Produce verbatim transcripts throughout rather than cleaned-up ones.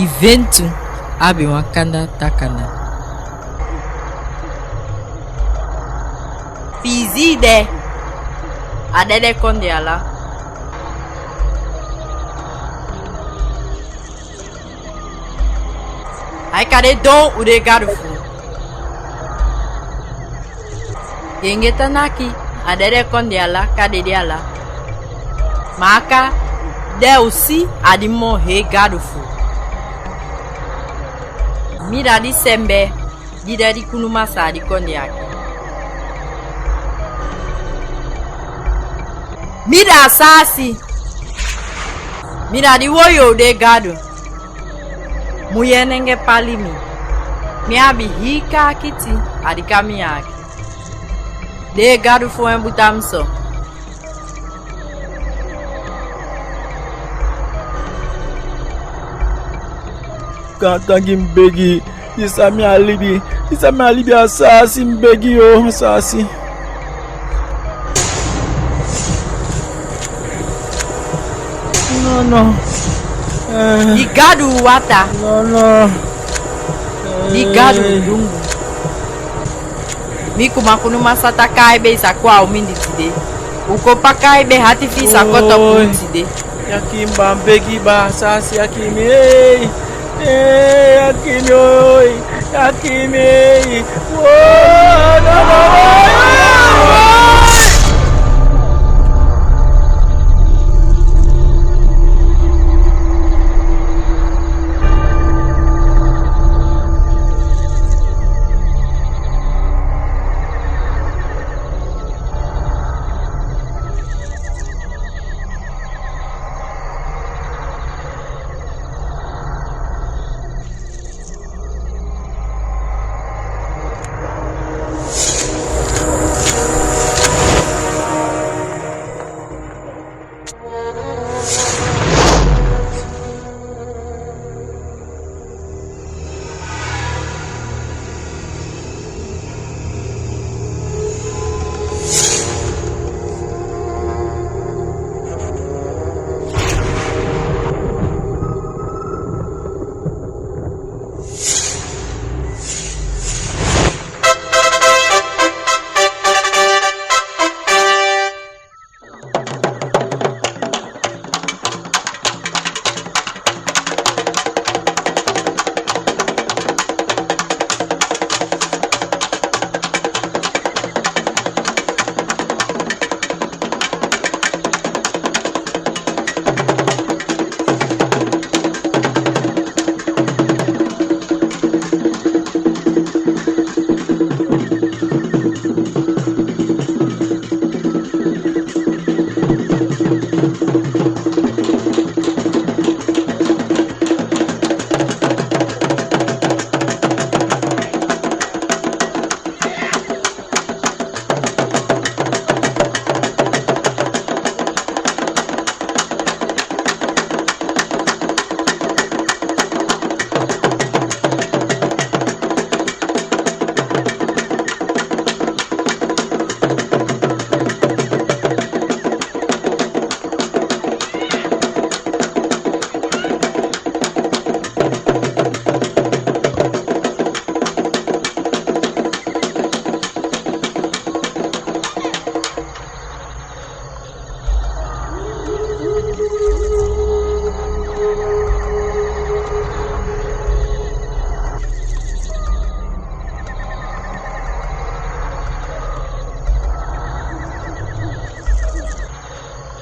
Iventu abi wan kanda takanda. Piizii de, a dede kondee ala. Ai kande don u dee gadu fu u. Genge tanaki a dede kondee ala ka dede ala. Maaka de u si a di moo hee gadu fu u. Mi da di sembe di de di kunu masaa di kondee aki. Mi da Asaasi. Mi da di wojo u dee gadu. Mujee nenge pali mi. Mi abi hii kaakiti a di ka mi aki. Dee gadu fu en buta mi so. Gaantangi, mi begi, disa mi a libi, disa mi a libi, Asaasi, mi begi yu, Asaasi. No, no. Eh. Di gadu wata. No, no. Di gadu dungu. Mi kuma kunu masaa ta kai be i sa kon a u mindi tide. U kon paka i be hati fi i sa kon topu u tide. Oi. Yu á kii mi baa, mi begi baa, Asaasi, yu á kii mi, ei. Ei, yu á kii mi, oi. Yu á kii mi, ei. Woi, no, no, no, no, no.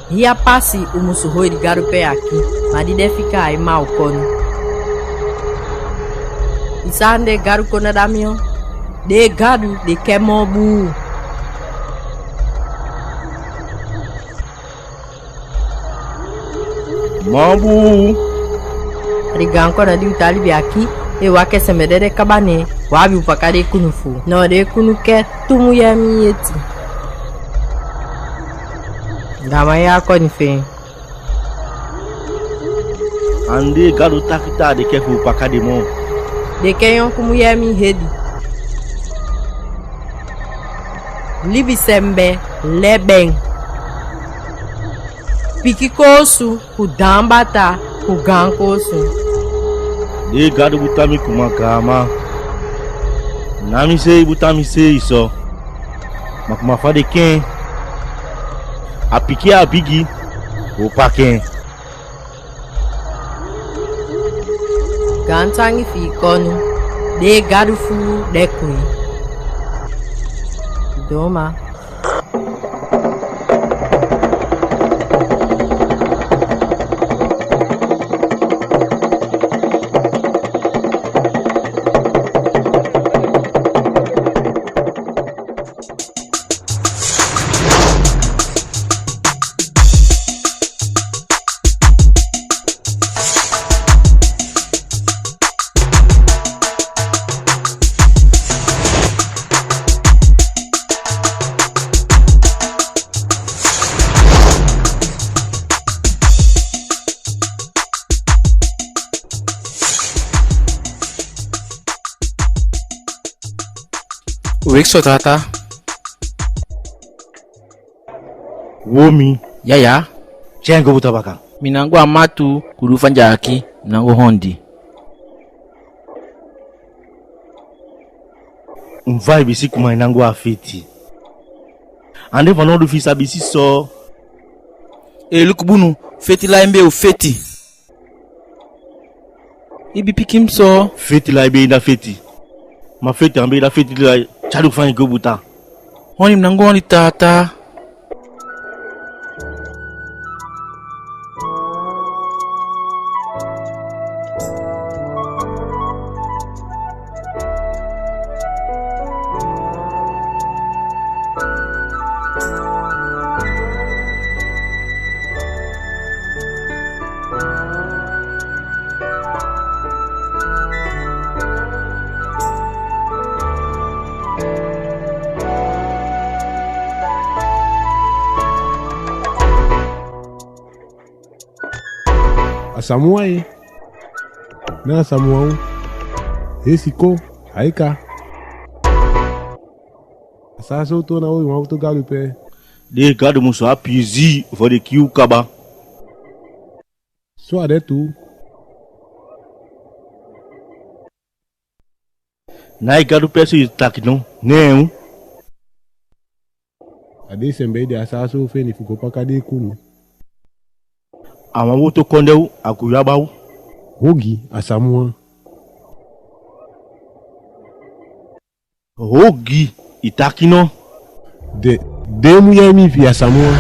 Hii a pasi u musu hoi di gadu pee aki, ma di den fika a i man u koni. I saani dee gadu kon na da mi o. Dee gadu de ke moo buu. Moo buu. A di gaan kona di u ta libi aki, e waka e sembe dede kaba ne, u abi u paka dee kunu fu u. Noo dee kunu ke tu mujee mii eti. Gaama ya koni feen. Andi gadu taki taa de ke fu u paka de moo. De ke yonku mujee mii hedi. Libi sembe leben. Piki koosu ku daan bata ku gaan koosu. Dee gadu buta mi kuma gaama. Na mi seei buta mi seei so. Ma kuma fa den kee en, a pikin a bigi, u o paki en. Gaantangi fi i konu. Dee gadu fuu de ku i. Doma. Weki so, tata. Womi. Yaya. Tyai en go buta baka. Mi ná go a matu, ku du fa den e taki, mi ná go hondi. Unfa i be si kuma i ná go a feti? Ande fanowdu fi i sa be si so. Ee, luku bunu, feti lai mbei u feti. I be piki mi so. Feti lai mbei da feti. Ma feti a mbei da feti lai. Tyai du fa i go buta. Hondi mi ná go hondi, tata. A Samuwan e. Na a Samuwan u. Hesi ko, haika. A saa so u toona woi wan oto gadu pe. Dee gadu musu abi pisi fu den kii u kaba. So a de tuu. Na i gadu pe so i taki no, ne u. A dee sembe ede a saa so u feni fu go paka dee kunu. A wan woto konde u, a ku yaba u. Hogi, a Samuwan. Hogi, i taki no. De, de mu yee mi fi a Samuwan.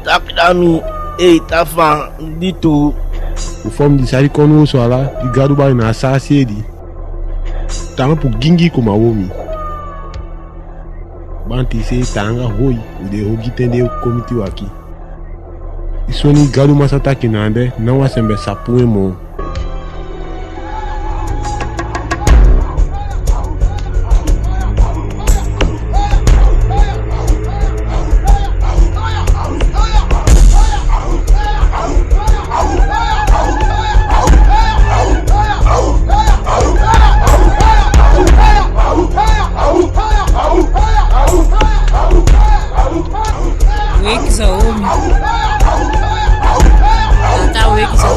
Taki da mi, ei, ta fa di tu. U fom di sali konu osu ala di gadu bai na a saa seedi. Taampu gingi kuma womi. Banti i seei taanga hoi, u de hogi ten de u kon miti u aki. I soni gadu masa taki na ande, na wan sembe sa puu en moo. Weki so, womi. Tata, weki so.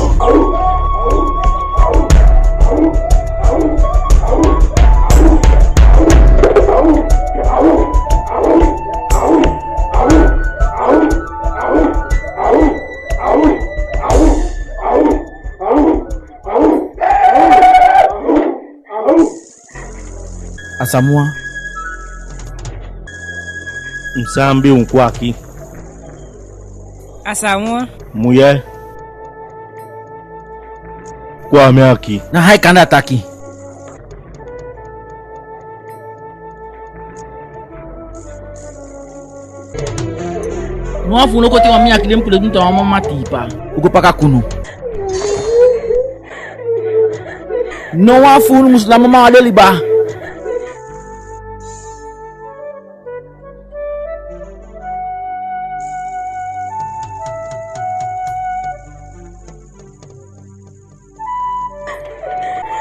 A Samuwan. Mi sa be un kon aki. A Samuwan. Muyee. Kon a mi aki. Na haika anda a taki. Nowan fu u no koti wan mi aki den pule dun ta wan mama tiipa. U go paka kunu. Nowan fu unu musu na mama wan de liba.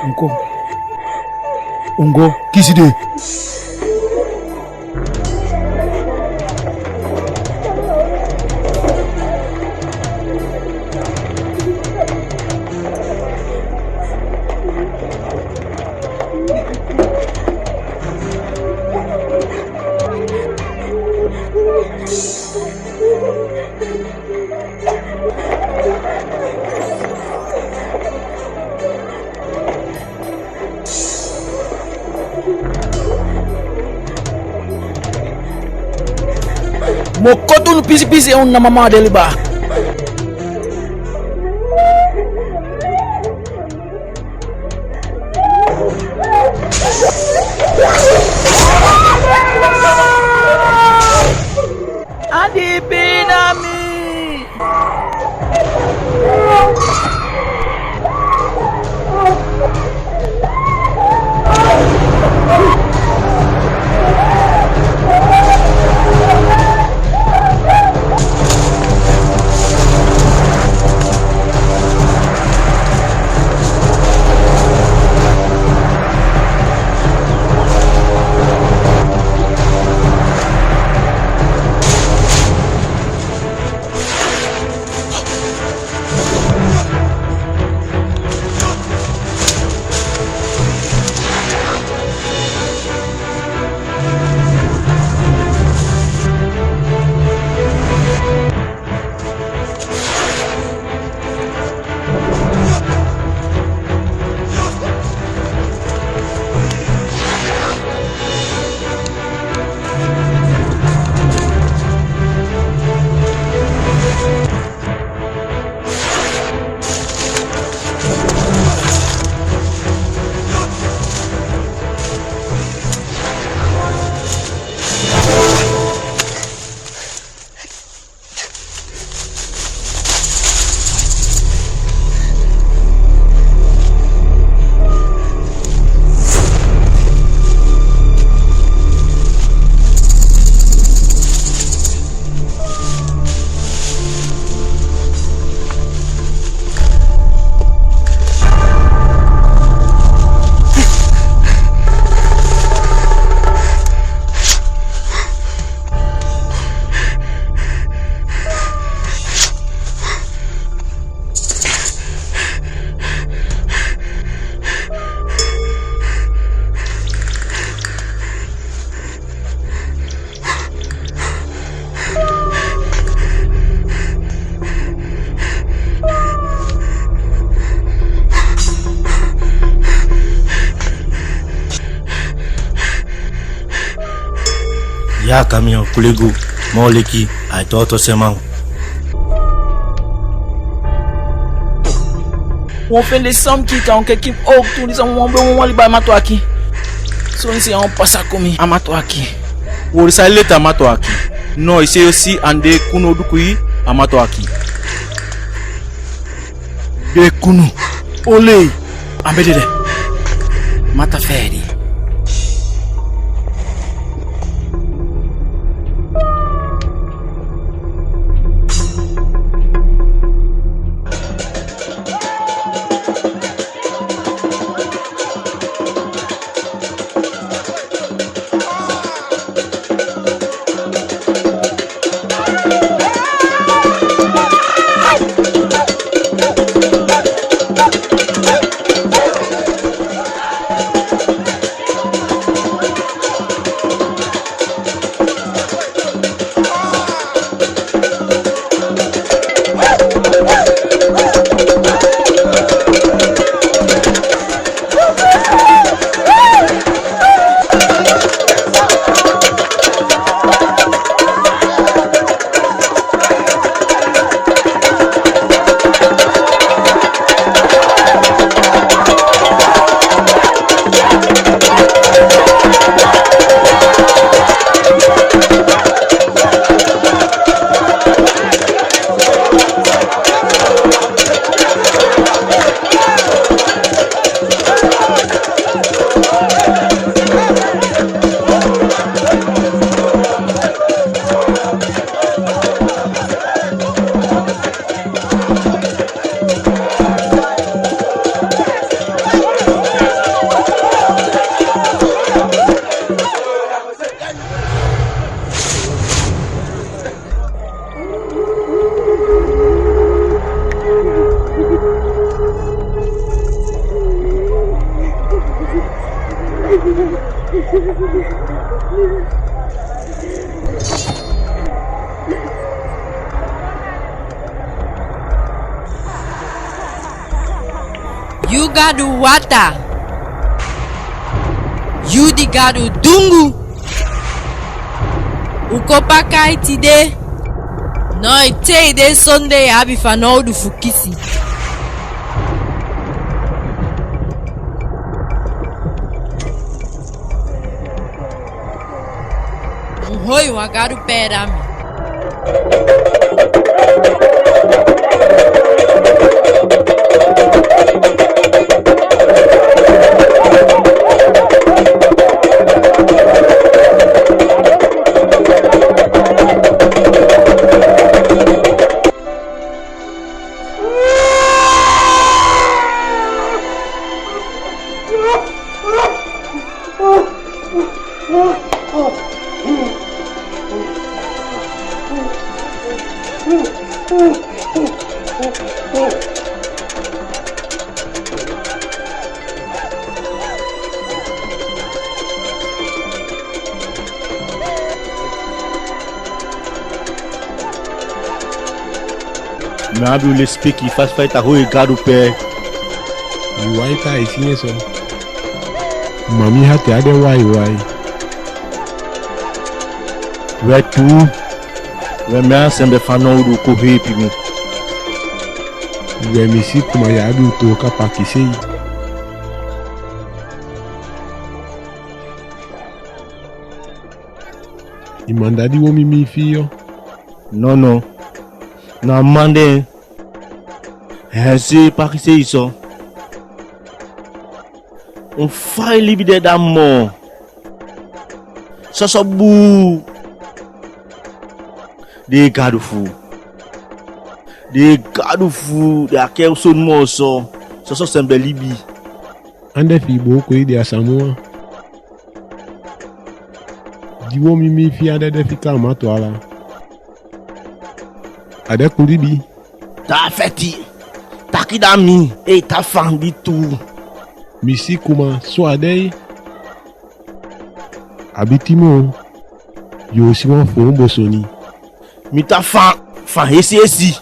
Ungo. Ungo, kisi de. Mo koti unu pisi pisi, en unu na mama de liba. Andi pina mi. Ya kamion kulegu, moo leki ai tooto seman. Wan fende san mi kii, ka wan ke kip ouk tu di san wan be wan wali bai Matuaki. Son se a wan pasa kon mi a Matuaki. Wori sai leti a Matuaki. No, i se yo si ande kunu o duku i a Matuaki. De kunu. Olei. A be dede. Mata feri. Yu gadu wata, yu di gadu dungu, u kon paka i tide. Nöö i tei den sonde i abi fanowdu fu kisi. Un hoi wan gadu pee da mi. Mi abi u lesipeki fasi fa i ta hoi gadu pee. I wai taa i si en so. Ma mi hati á de waiwai. We tuu. We mi á sembe fanowdu u kon heepi mi. We mi si kuma i abi u tooka pakisei. I man dadi womi mii fii yo. Nono. Na a man de. Hen si pakisei so. Un fa i libi de da moo. Soso buu. Dee gadu fuu. Dee gadu fuu, dee a kee u soni moo so. Soso sembe libi. Ande fii booko i de a Samuwa. Di womi mii fii ande de fika a matu ala. A de ku libi. Taa feti. Taki da mi, ei ta fan di tuu. Mi si kuma so a de. A biti moo. Yo si wan foombo soni. Mi ta fan, fan hesi hesi.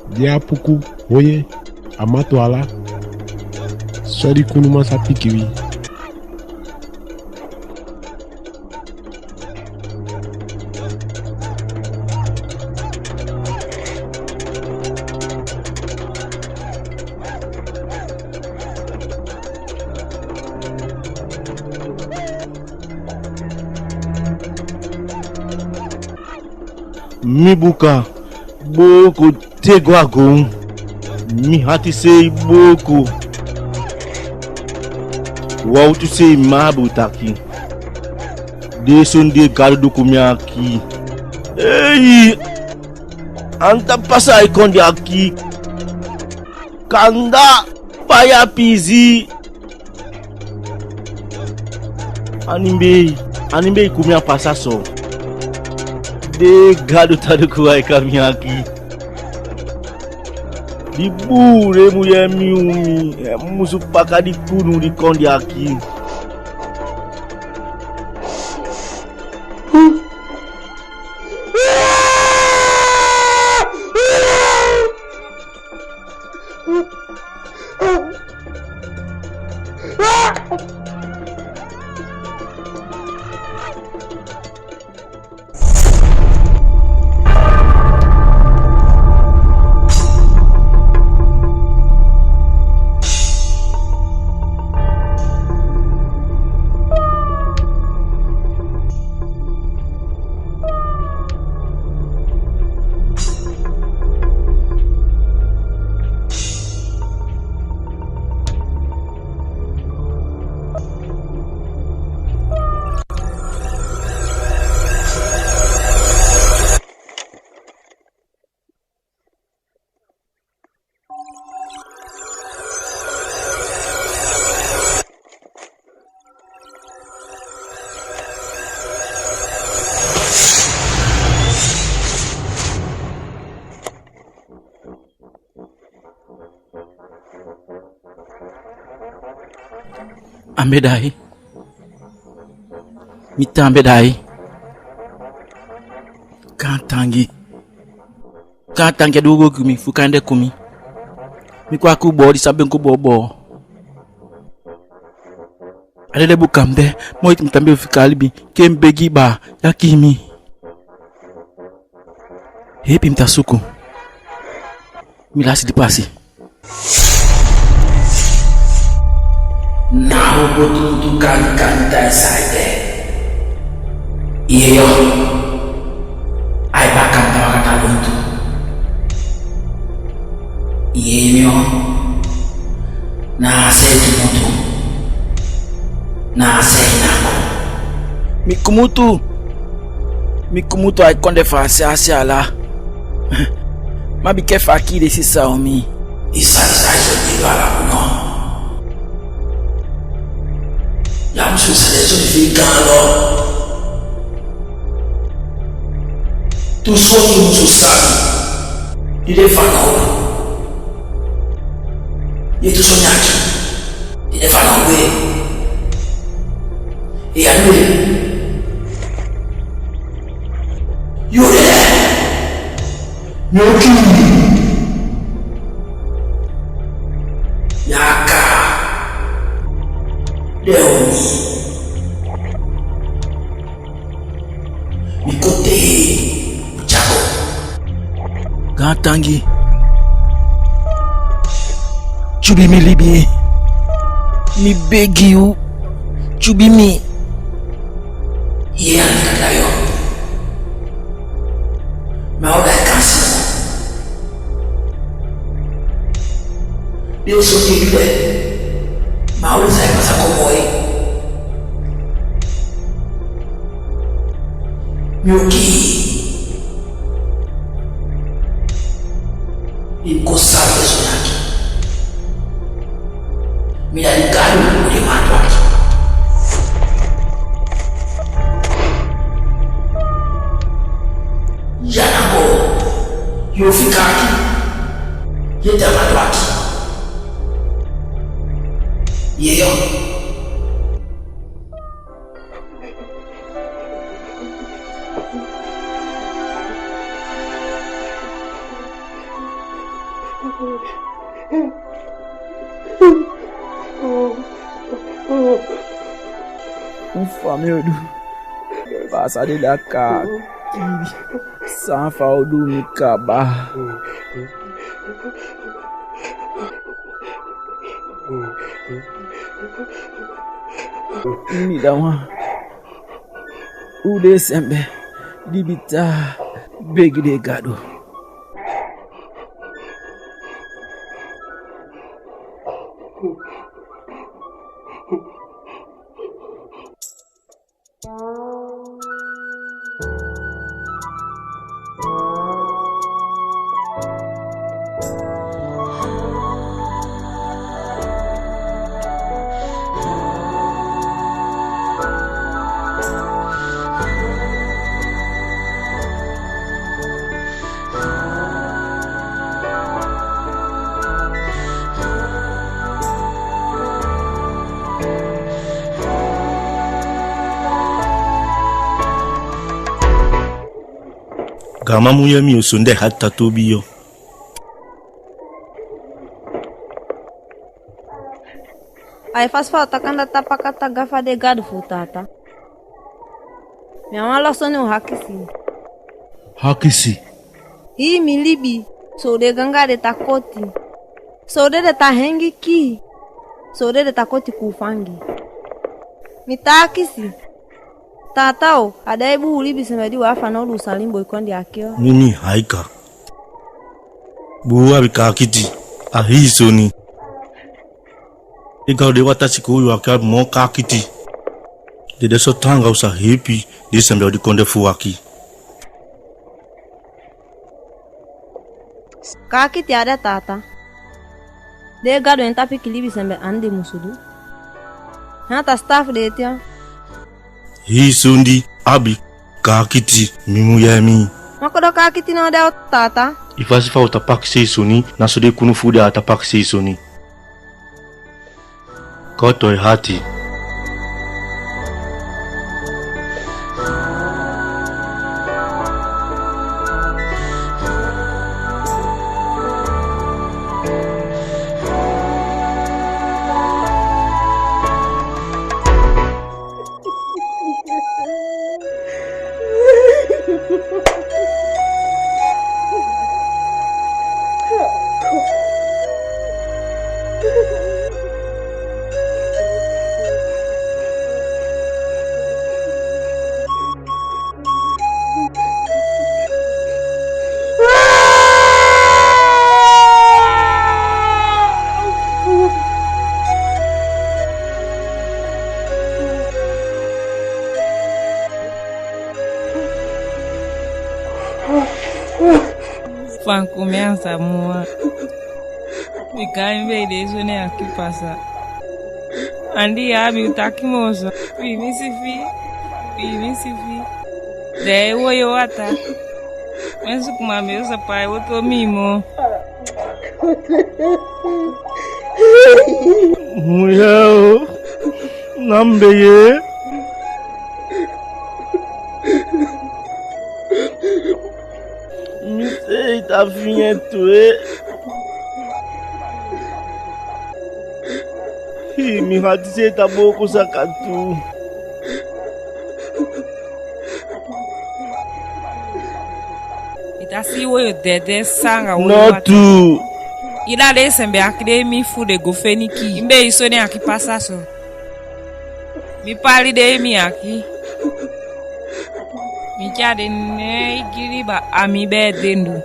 Di a puku hoi en a matu ala, so di kunuman sa piki wi. Mi buka booko te go a goon. Mi hati sei booko. Woutu sei maabu taki. Dee soni dee gadu du ku mi aki. Ei! An ta pasa i kondee aki. Kanda paya piizi. Anii mbei, anii mbei ku mi a pasa so. Dee gadu ta du ku wai ka mi aki. Di buu de mu yee mi umi, e musu paka di kunu di kondee aki. Ambedai. Mi taa ambedai. Gaantangi. Gaantangi a di u go gi mi fu kande ku mi. Mi kon aki u boo di sa ben kon boo boo. A dede buka mi de, moo iti mi tan be o fika a libi, ke mi begi baa, ya kii mi. Heepi mi ta suku. Mi lasi di pasi. Na u go tuutuu kani kani tan i saide. Iye yo. Ai baka mi ta waka tan lontu. Iye mi o. Na a se tumutu. Na a se i nako. Mi kumutu. Mi kumutu a i konde fu a se a se ala. Ma bika fa a kii de sisa u mi. I sabi san i soni du ala u no? Ya musu sabi den soni fi i gaan lo. Tu soni i musu sabi. Di de fanowdu. Ye tu soni aki. Di de fanowdu. Ye a du. Yo de. Yo kii. Ya kaa. De u mi. Mi kon tei, Jago. Gaantangi. Tyubi mi libi. Mi begi u. Tyubi mi. Iye a mi kata yo. Ma o da i kansi. Di u so di du de. Ma u sa i pasa kon moi. Mi o kii. I ko sabi so naki. Mi da di Gadu o de man tu aki. Ya nako, yo fika aki. Ye de man tu aki. Ye yo. Unfa mi o du? Baasa de da kaa kii. San fa o du mi kaba? Mi da wan u de sembe di bi ta begi den gadu. Gaama muyee, mi o soni da i hati ta toobi yo. Ai fasi fa u ta kanda ta paka ta gafa den gadu fu u taata. Mi a wan lo soni u hakisi. Hakisi? Hii mi libi, so u de ganga de ta koti. So u de de ta hengi kii. So u de de ta koti kuu fangi. Mi ta akisi. Taata o, a dei buulu libisama di u abi fanowdu u sa limboi kondi aki o. Mimi, Haika. Buulu abi kaakiti, a hii soni. Ega u de wata sikoo u aki abi moo kaakiti. Dede so taanga u sa heepi den sɛmbɛ u di konde fu u aki. Kaakiti a de taata. Den gadu en ta piki libisama andi musudu. Hen a ta sitaafu de ete. Hii soni di abi kaakiti, mi muyee mi. Wan kodo kaakiti ná o de o taata. I fasi fa u ta pakisei soni, na so den kunu fu u de a ta pakisei soni. Koto i hati. Panku mi ansa muwa. Bika mi be de soni aki pasa. Andi ya mi u taki moo so. Wi misi fi. Wi misi fi. De wo yo wata. Men suku ma mi u sa pai woto mi moo. Muya o. Na mi be ye. Mi seei ta fi en tu e. Hii, mi hati seei ta booko saka tu. I ta si wo yo dede sanga wo. No tu. I da de sembe aki de mi fu de go feni kii. Mi be i soni aki pasa so. Mi pali de mi aki. Mi tya de nei gi liba a mi be dendu.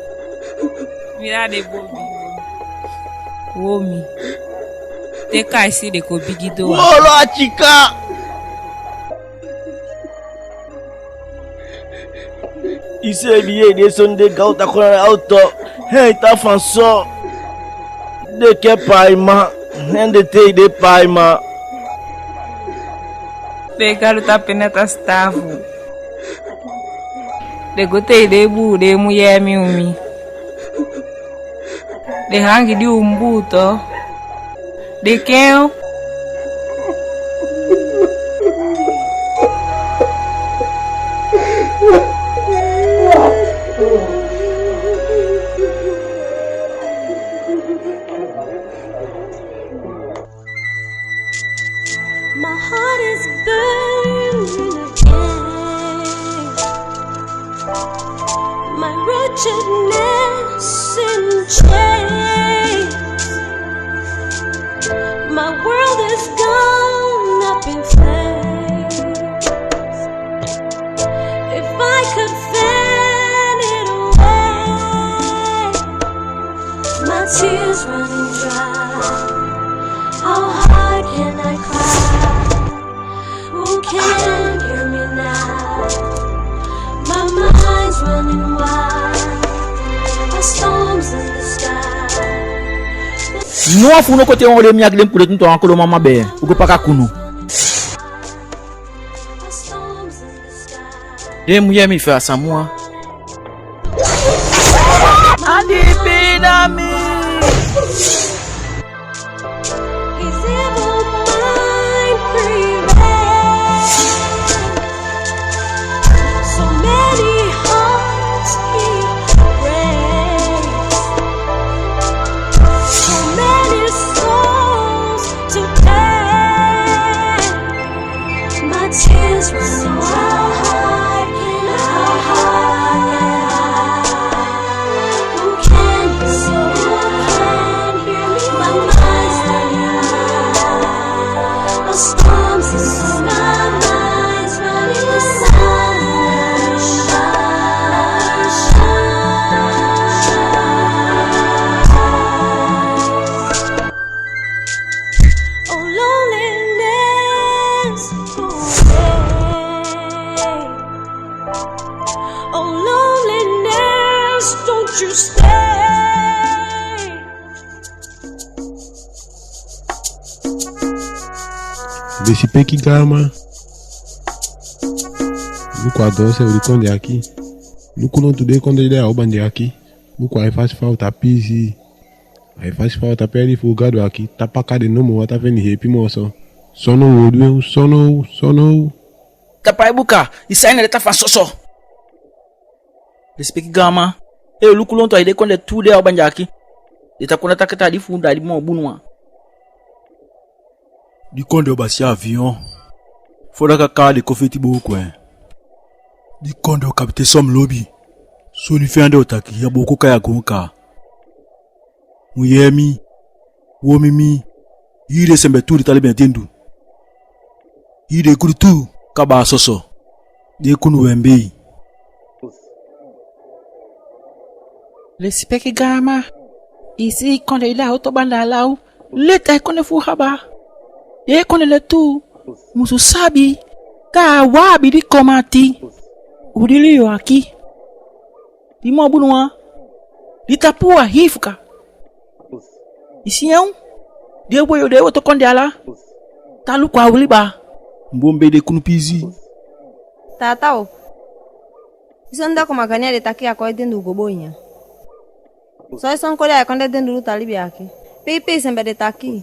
Mi da de bobi. Wo mi. Te kai si de ko bigi dowa. Wolo a chika. I seei bi ye de soni de gauta kona na auto. Hei ta fan so. De ke paima. Hen de tei de paima. Be Gadu ta pena ta sitaafu. De go tei de buu de mu ye mi u mi. De hangi di u mbuu to. De ken o. My heart is burning again. My wretchedness in chains. My world is gone up in flames. If I could fan it away, my tears running dry. How hard can I cry? Who can hear me now? My mind's running wild. A storm's in the sky. No wan fu unu o koti en wan ode mi aki den puu de tuntu a wan kolo mama bee. U go paka kunu. A storm's in the sky. Den mu ye mi fu a samuwa. Andi pina mi. His evil mind prevails. So many hearts he breaks. So many souls to pay. My tears run dry. How hard can I cry? Who can hear me? Who can hear me? My mind's running wild. A storm's in the sky. My mind's running wild. Oh, loneliness, go away. Oh, loneliness, don't you stay. Lesipeki gaama. Luku a doose u di kon de aki. Luku lontu dee kon de a u bandi aki. Luku a i fasi fa u ta piisii. A i fasi fa u ta pee di fu u Gadu aki, ta paka de nomo, u á ta feni heepi moo so. Sono u o du en, sono u, sono u. Tapu a i buka, i sai na de ta fan soso. Lesipeki gaama, ee, luku lontu a i dee kon de tuu dee a u bandi aki. De ta kon na taki taa di fu u da di moo bunu wan. Di kondee o basi avion. Fo daka kaa de kon feti booko en. Di kondee o kapiten somu lobi. Soni fi en ande o taki, a booko kai a goon kaa. Mu yee mi. Womi mi. Hii de sembe tuu de ta libi en dendu. Hii de gudu tuu kaba a soso. Dee kunu wembei. Lesipeki gaama. I si i kondee i da oto banda a law. Leti a i kondee fu u haba. Dee kondee de tuu. Musu sabi. Taa u abi di kon mati. U di liyo aki. Di moo bunu wan. Di tapu a hii fuka. I si en u? Di e wojo, di e woto kondee ala. Taa luku a u liba. Mbo mbei de kunu piizii. Taata o. I soni de ku ma gani a de taki a kon e dendu u go boo nyan. So i soni kondee a e kon de dendu u ta libi aki. Pei pei sembe de taki.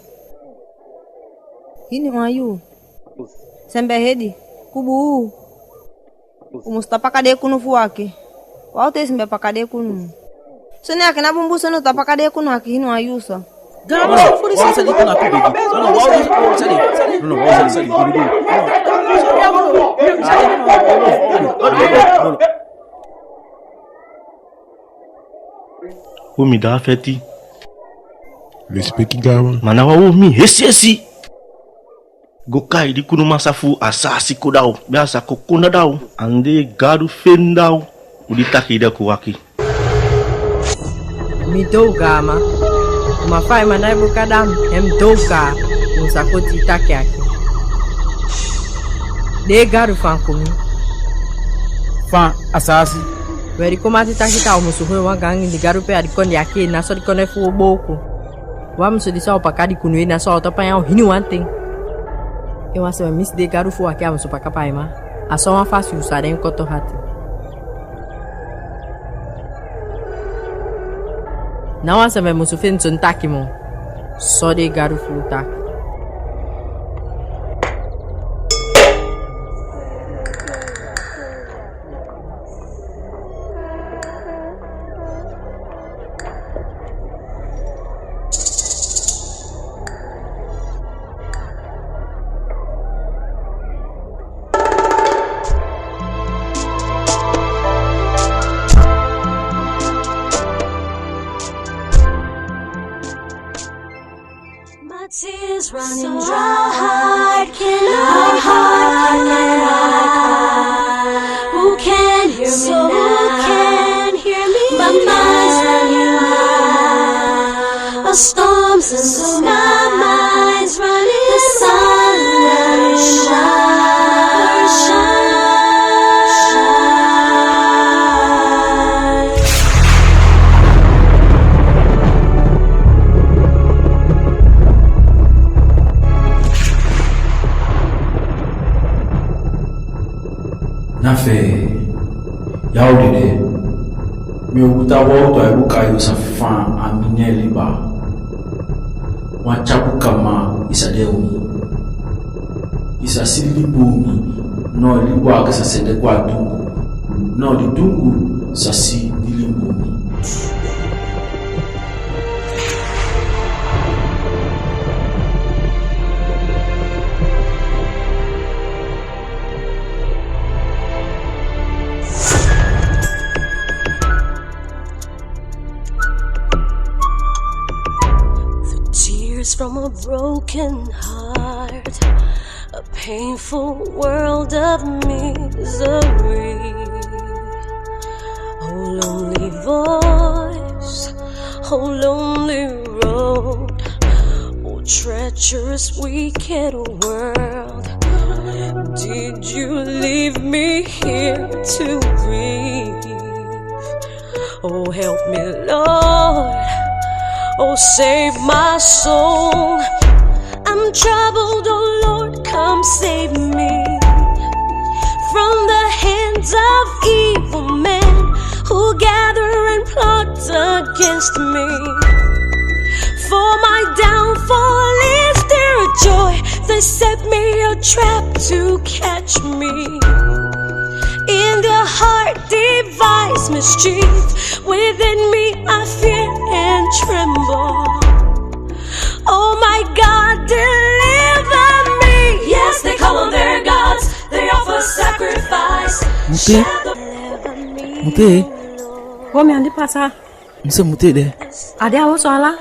Hiniwan yuu. Sembe hedi. Kubuu. U musu ta paka dee kunu fu u aki. Wau te sembe paka dee kunu. Soni aki na bunbun soni u ta paka dee kunu aki hiniwan yuu so. Gaama, sani di kon na tu begi. No, no, wau sani. No, no, wau sani, sani. Wo mi daa feti. Lesipeki gaama. Ma na wan wo mi hesi hesi. Go kai di kunu masaa fu Asaasi kon da u, be a sa kon konda da u, ande gadu feni da u, u di taki de kon waki. Mi dou gaama, ma fa i man da i boka da mi, en mi dou kaa, u sa kon tii taki aki. Dee gadu fan kumi. Fan Asaasi. We di kon mati taki taa u musu hoi wan gangi di gadu pe a di kondee aki, na so di kondee fu u booku. Wan musu di sa o paka di kunu e na sa o ta pai a u hiniwan ten. Ewan sembe misi dee gadu fu u aki a musu paka paiman. A so wan fasi u sa de en koto hati. Na wan sembe musu feni soni taki moo. So dee gadu fu u taki. My tears running dry. Heart can I cry? Who can hear me now? So who can hear me now? My mind's running wild. A storm's in the sky. My mind's running wild. The sun never shines. Na fee, ya u dede. Mi o buta woutu a i buka, yu sa fan a mi nen liba. Wan tya buka ma i sa de u mi. I sa si di libi u mi, noo di libi u aki sa sende go a dungu, noo di dungu sa si di libi u mi. The tears from a broken heart, a painful world of misery. Oh, lonely voice, oh, lonely road, oh, treacherous, wicked world. Did you leave me here to grieve? Oh, help me, Lord. Oh, save my soul. I'm troubled, oh Lord, come save me from the hands of evil men who gather and plot against me. For my downfall is their joy. They set me a trap to catch me. In their heart devise mischief. Within me I fear and tremble. Oh my God, deliver me. Yes, they call on their gods. They offer sacrifice. Mute. Mute. Wo mi andi pasa. Mi se Mute de. A de a osu ala.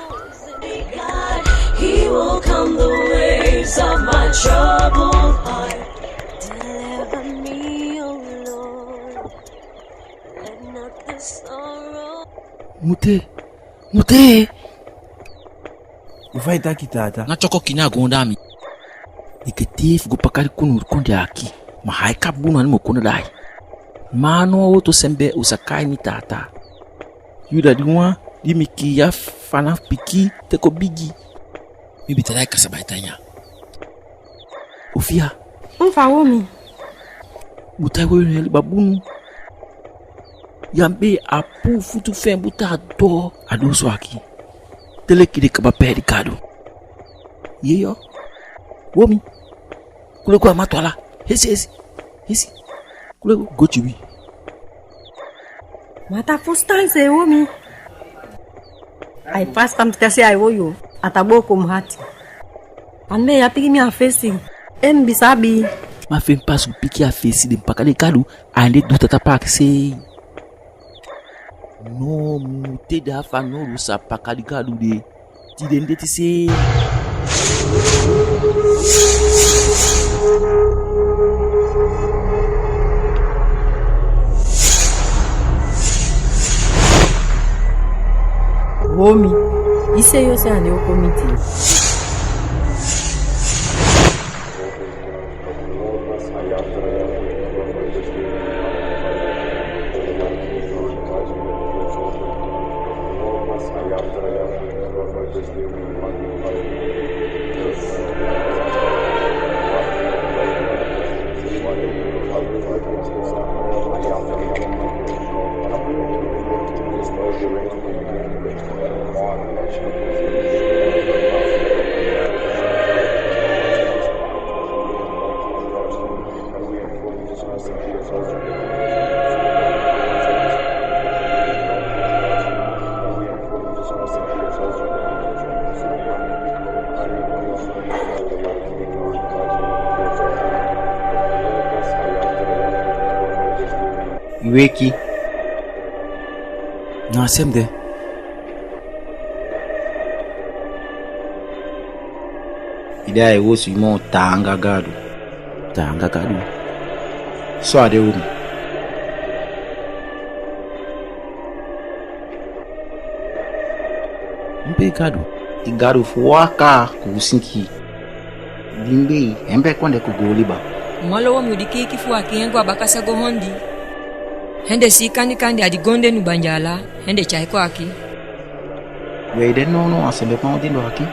He will calm the waves of my troubled heart. Deliver me, oh Lord. Let not the sorrow. Mute. Mute. Efu ai taki, taata. Na tyoko kini a goon da mi. Enke te fu go paka di kunu u di kondee aki. Ma ai kabu na ni mo kunu dai. Ma a no wan woto sembe u sa kai mi taata. Yu da di wan Di mi kii ya fanafu pikin te kon bigi. Mi be tan da i kasaba e tan ya. Ofiya. Unfa, womi. Buta i woyo ne liba bunu. Ya mbei a puu futu fi en buta a doo. A doo so aki. Te leki den kaba pee di Gadu. Yeyo. Womi. Kule go a matu ala. Hesi, hesi. Hesi. Kule go, go tyibi. Ma a ta fusutan se, womi. Ai fasi tan mi te se ai woyo. A ta booko mi hati. Ande ya piki mi a fesi. En mi sabi. Ma fi en pasi u piki a fesi, den paka den Gadu. Ande du tata paaki sei. No, mu te da fanowdu sa paka di Gadu de. Tide ndeti se. Womi, i se yo se ande o kon miti. I weki. Na a se mi de. I de a e wosu i moo taanga Gadu. Taanga Gadu. So a de, womi. Mbei Gadu. I Gadu fu waka ku u sinkii. Di mbei, en be kon de ku goonliba. Malo womi, u di kiiki fu aki, hen go a bakasa go hondi. Hen de sii kandi kandi a di gonde nu banjaala, hen de tyai kon aki. We i de nownow a sembe pan u dindo aki.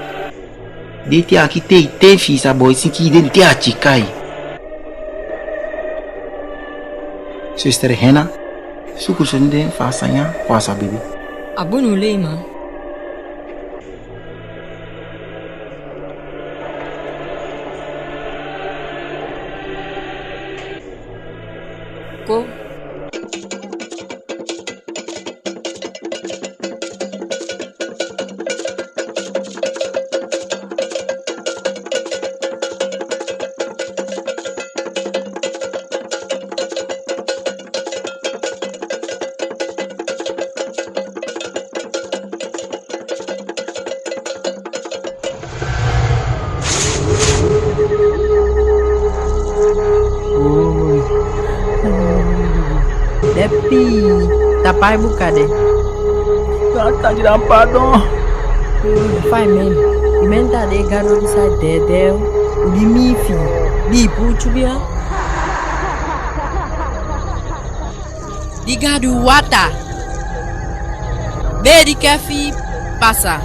Di te aki te i ten fi i sa boi sinkii den te a tyikai. Sister Hena, suku soni den fa a sani ya kon a sa biibi. A bunu lei man. Ko. Depi, tapu a i buka de. Gaantangi, da mi paadon. Fa i meni? I meni taa dee Gadu disa dede, u di mii fi i, di i puu tyu bia. Di Gadu wata. Be di ke fi pasa.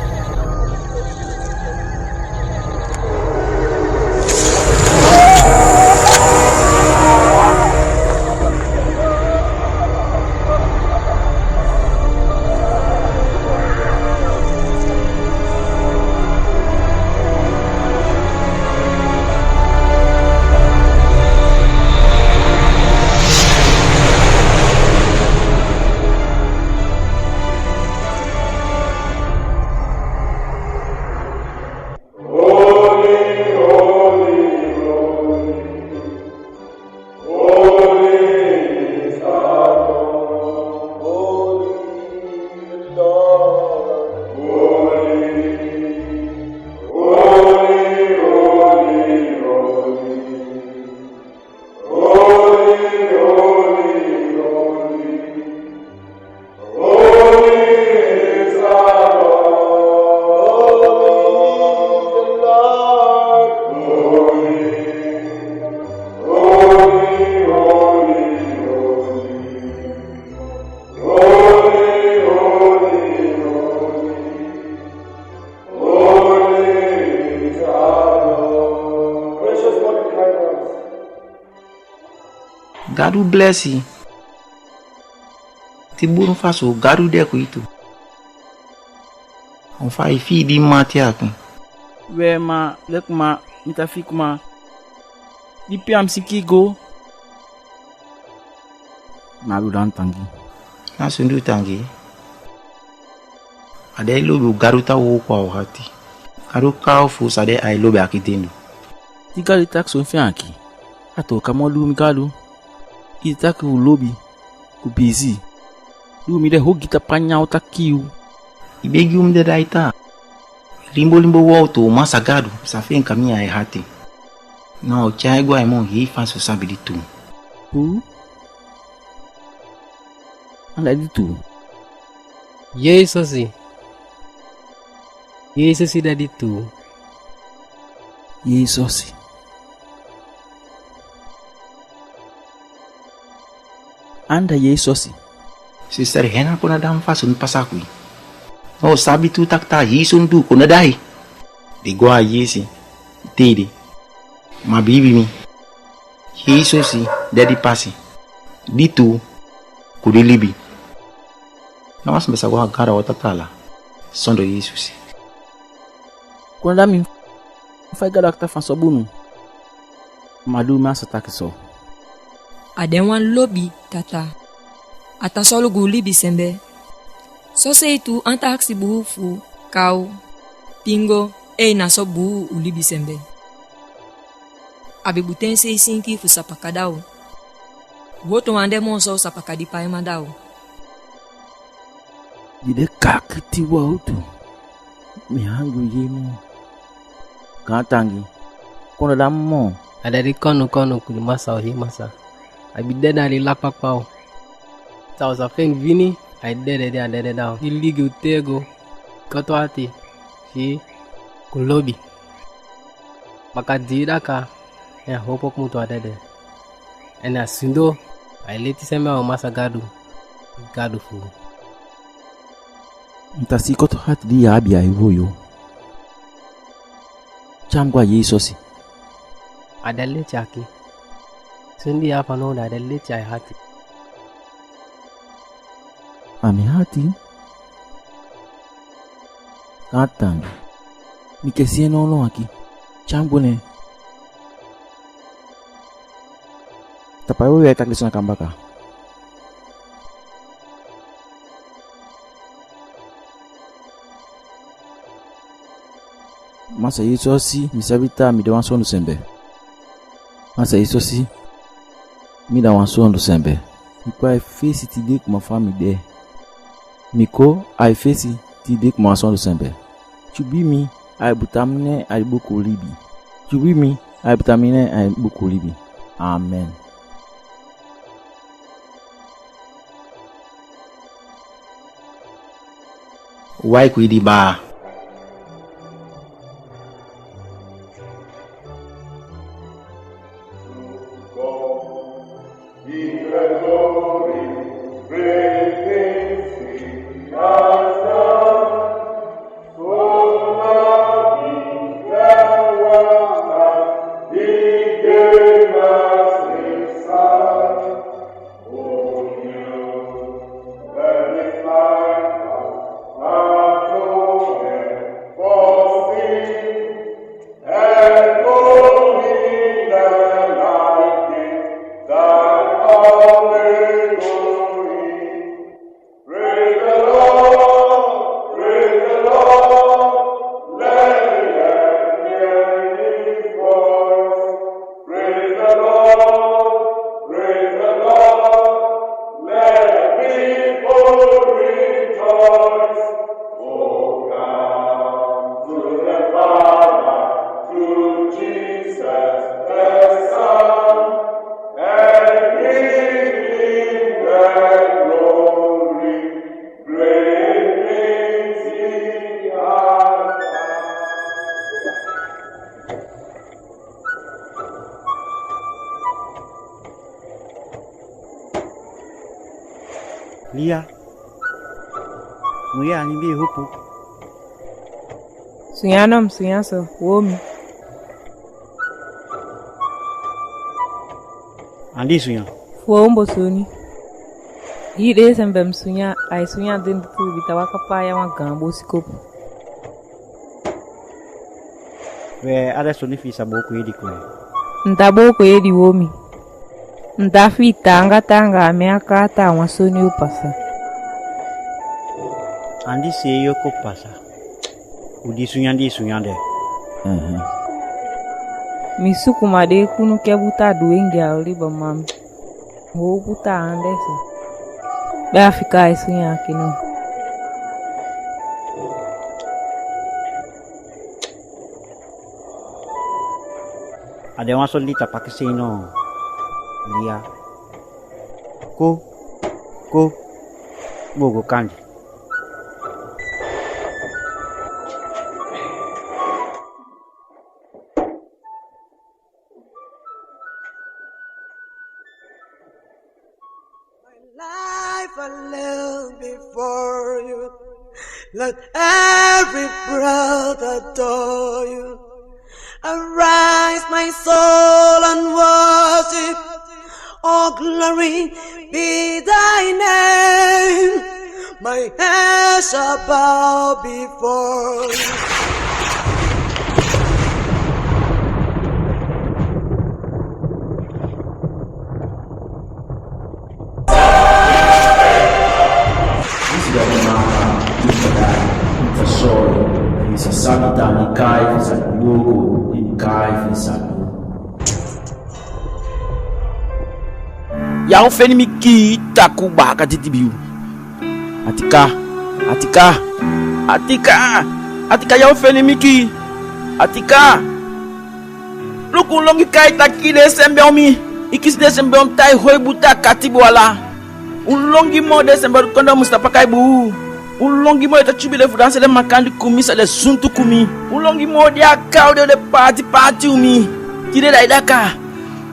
du blesi. Ti bunu fasi u Gadu de ku i tu. Onfa i fii di mati aki. We ma, leki ma, mi ta fii kuma. Di pe a mi siki go. Na du dan tangi. Na sundu tangi. A de lobi u Gadu ta wooko a u hati. Gadu kaa u fu sa de ai lobi aki dendu. Di Gadu taki son fi en aki. A tooka moo du mi Gadu. I taki u lobi. Ku bizi. Du mi de hogi ta panya u ta kii u. I begi u mi de daita. Limbo limbo woutu u Masa Gadu sa fenka mi a i hati. Na o tyai go a i moo hii fasi u sabi di tuu. Tuu? Anda di tuu? Jesosi. Jesosi da di tuu. Jesosi. Anda Jesosi. Sisiteri, hena kona da mi fasi un pasa ku i. No sabi tuu taki taa hii son du kona dai. Di go a Jesosi. Tide. Ma biibi mi. Jesosi de di pasi. Di tuu. Ku di libi. Na wan sembe sa go a Gadu a wata taala sondo Jesosi. Kona da mi fa i Gadu aki ta fan so bunu. Ma du mi a sa taki so. A de wan lobi Tata. A ta solugu u libi sembe. Soseei tu an ta akisi buuu fu kaw, pingo, ei na so buuu u libi sembe. A be buten sei sinki fu sapaka da u. Woto wan de moo so u sapaka di paiman da u. Di de kaakiti woutu. Mi hangi u yee moo. Gaan tangi. Kona da mi moo. A de di konu konu ku di Masa u hii Masa. A bi dede a di lakpakpa u. Sa u sa feni vini a i dede di a dede da u. Di ligi u tego. Koto ati. Fi ku lobi. Baka dii daka. En a hopo kumutu a dede. En a sindo a i leti sembe a u Masa Gadu. Gadu fu u. Mi ta si koto hati di i abi a i woyo. Tyai mi go a Jesosi. A de leti aki. Soni di i abi fanowdu a de leti a i hati. A mi hati. Gaantangi. Mi ke si en nownow aki. Tyai mi go neen. Tapu a i woyo e taki den sani a kan baka. Masa Jesosi, mi sabi taa mi de wan sondu sembe. Masa Jesosi, mi da wan sondu sembe. Mi ko a i fesi tide kuma fa mi de. Mi ko a i fesi tide kuma wan sondu sembe. Tyubi mi a i buta mi nen a i buku libi. Tyubi mi a i buta mi nen a i buku libi. Amen. Wai ku i di baa. Praise the Lord, praise the Lord, let the earth hear his voice. Praise the Lord, praise the Lord, let the people rejoice. Oh, come to the Father, to Jesus the Son, and give him the glory. Great things he has done. Lia, mu yee andi di e hopo. Sunya no, mi sunya so, woo mi. Andi sunya. Fu woombo soni. Hii desemba mi sunya, ai sunya den tu bita waka paaya wan gaan bosikopu. We, a de soni fi i sa booko yedi kwe. Nda booko yedi womi. Nda fi i taanga taanga a mi a kaata a wan soni o pasa. Andi seei o kon pasa. U di sunya di sunya de. Mhm. Mi suku ma dee kunu ke buta du engi a oli bamam. Wo buta ande so. Be a fika ai sunya aki no. A de wan soni di ta pakisei no. Lia. Ko, ko, bogo kandi. My life I lay before you. Let every breath adore you. Arise, my soul, and worship. All glory be thy name. My head shall bow before you. Disi dati mama, disi dati, disi solo, disi sabi tani kai, disi wooko, disi kai, disi. Ya o feni mi kii takuu baaka titi bii u. Atika, Atika, Atika, Atika, ya o feni mi kii. Atika. Luku, u longi kai taki den sembe u mi. I kisi den sembe u mi tai hoi buta kati bwala. U longi moo den sembe u di konda u mi sa paka i buu. U longi moo i ta tyubi den fu dan se den makandi ku mi, sa den suntu ku mi. U longi moo di a kaa u de, den paati paati u mi. Tide da i daka.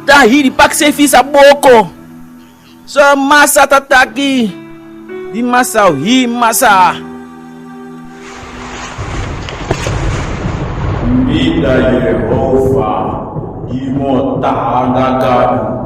Da hii di pakisei fi i sa booko. So Masa ta taki. Di Masa o hii Masa. Mi da Yehofa, di moo taanga Gadu.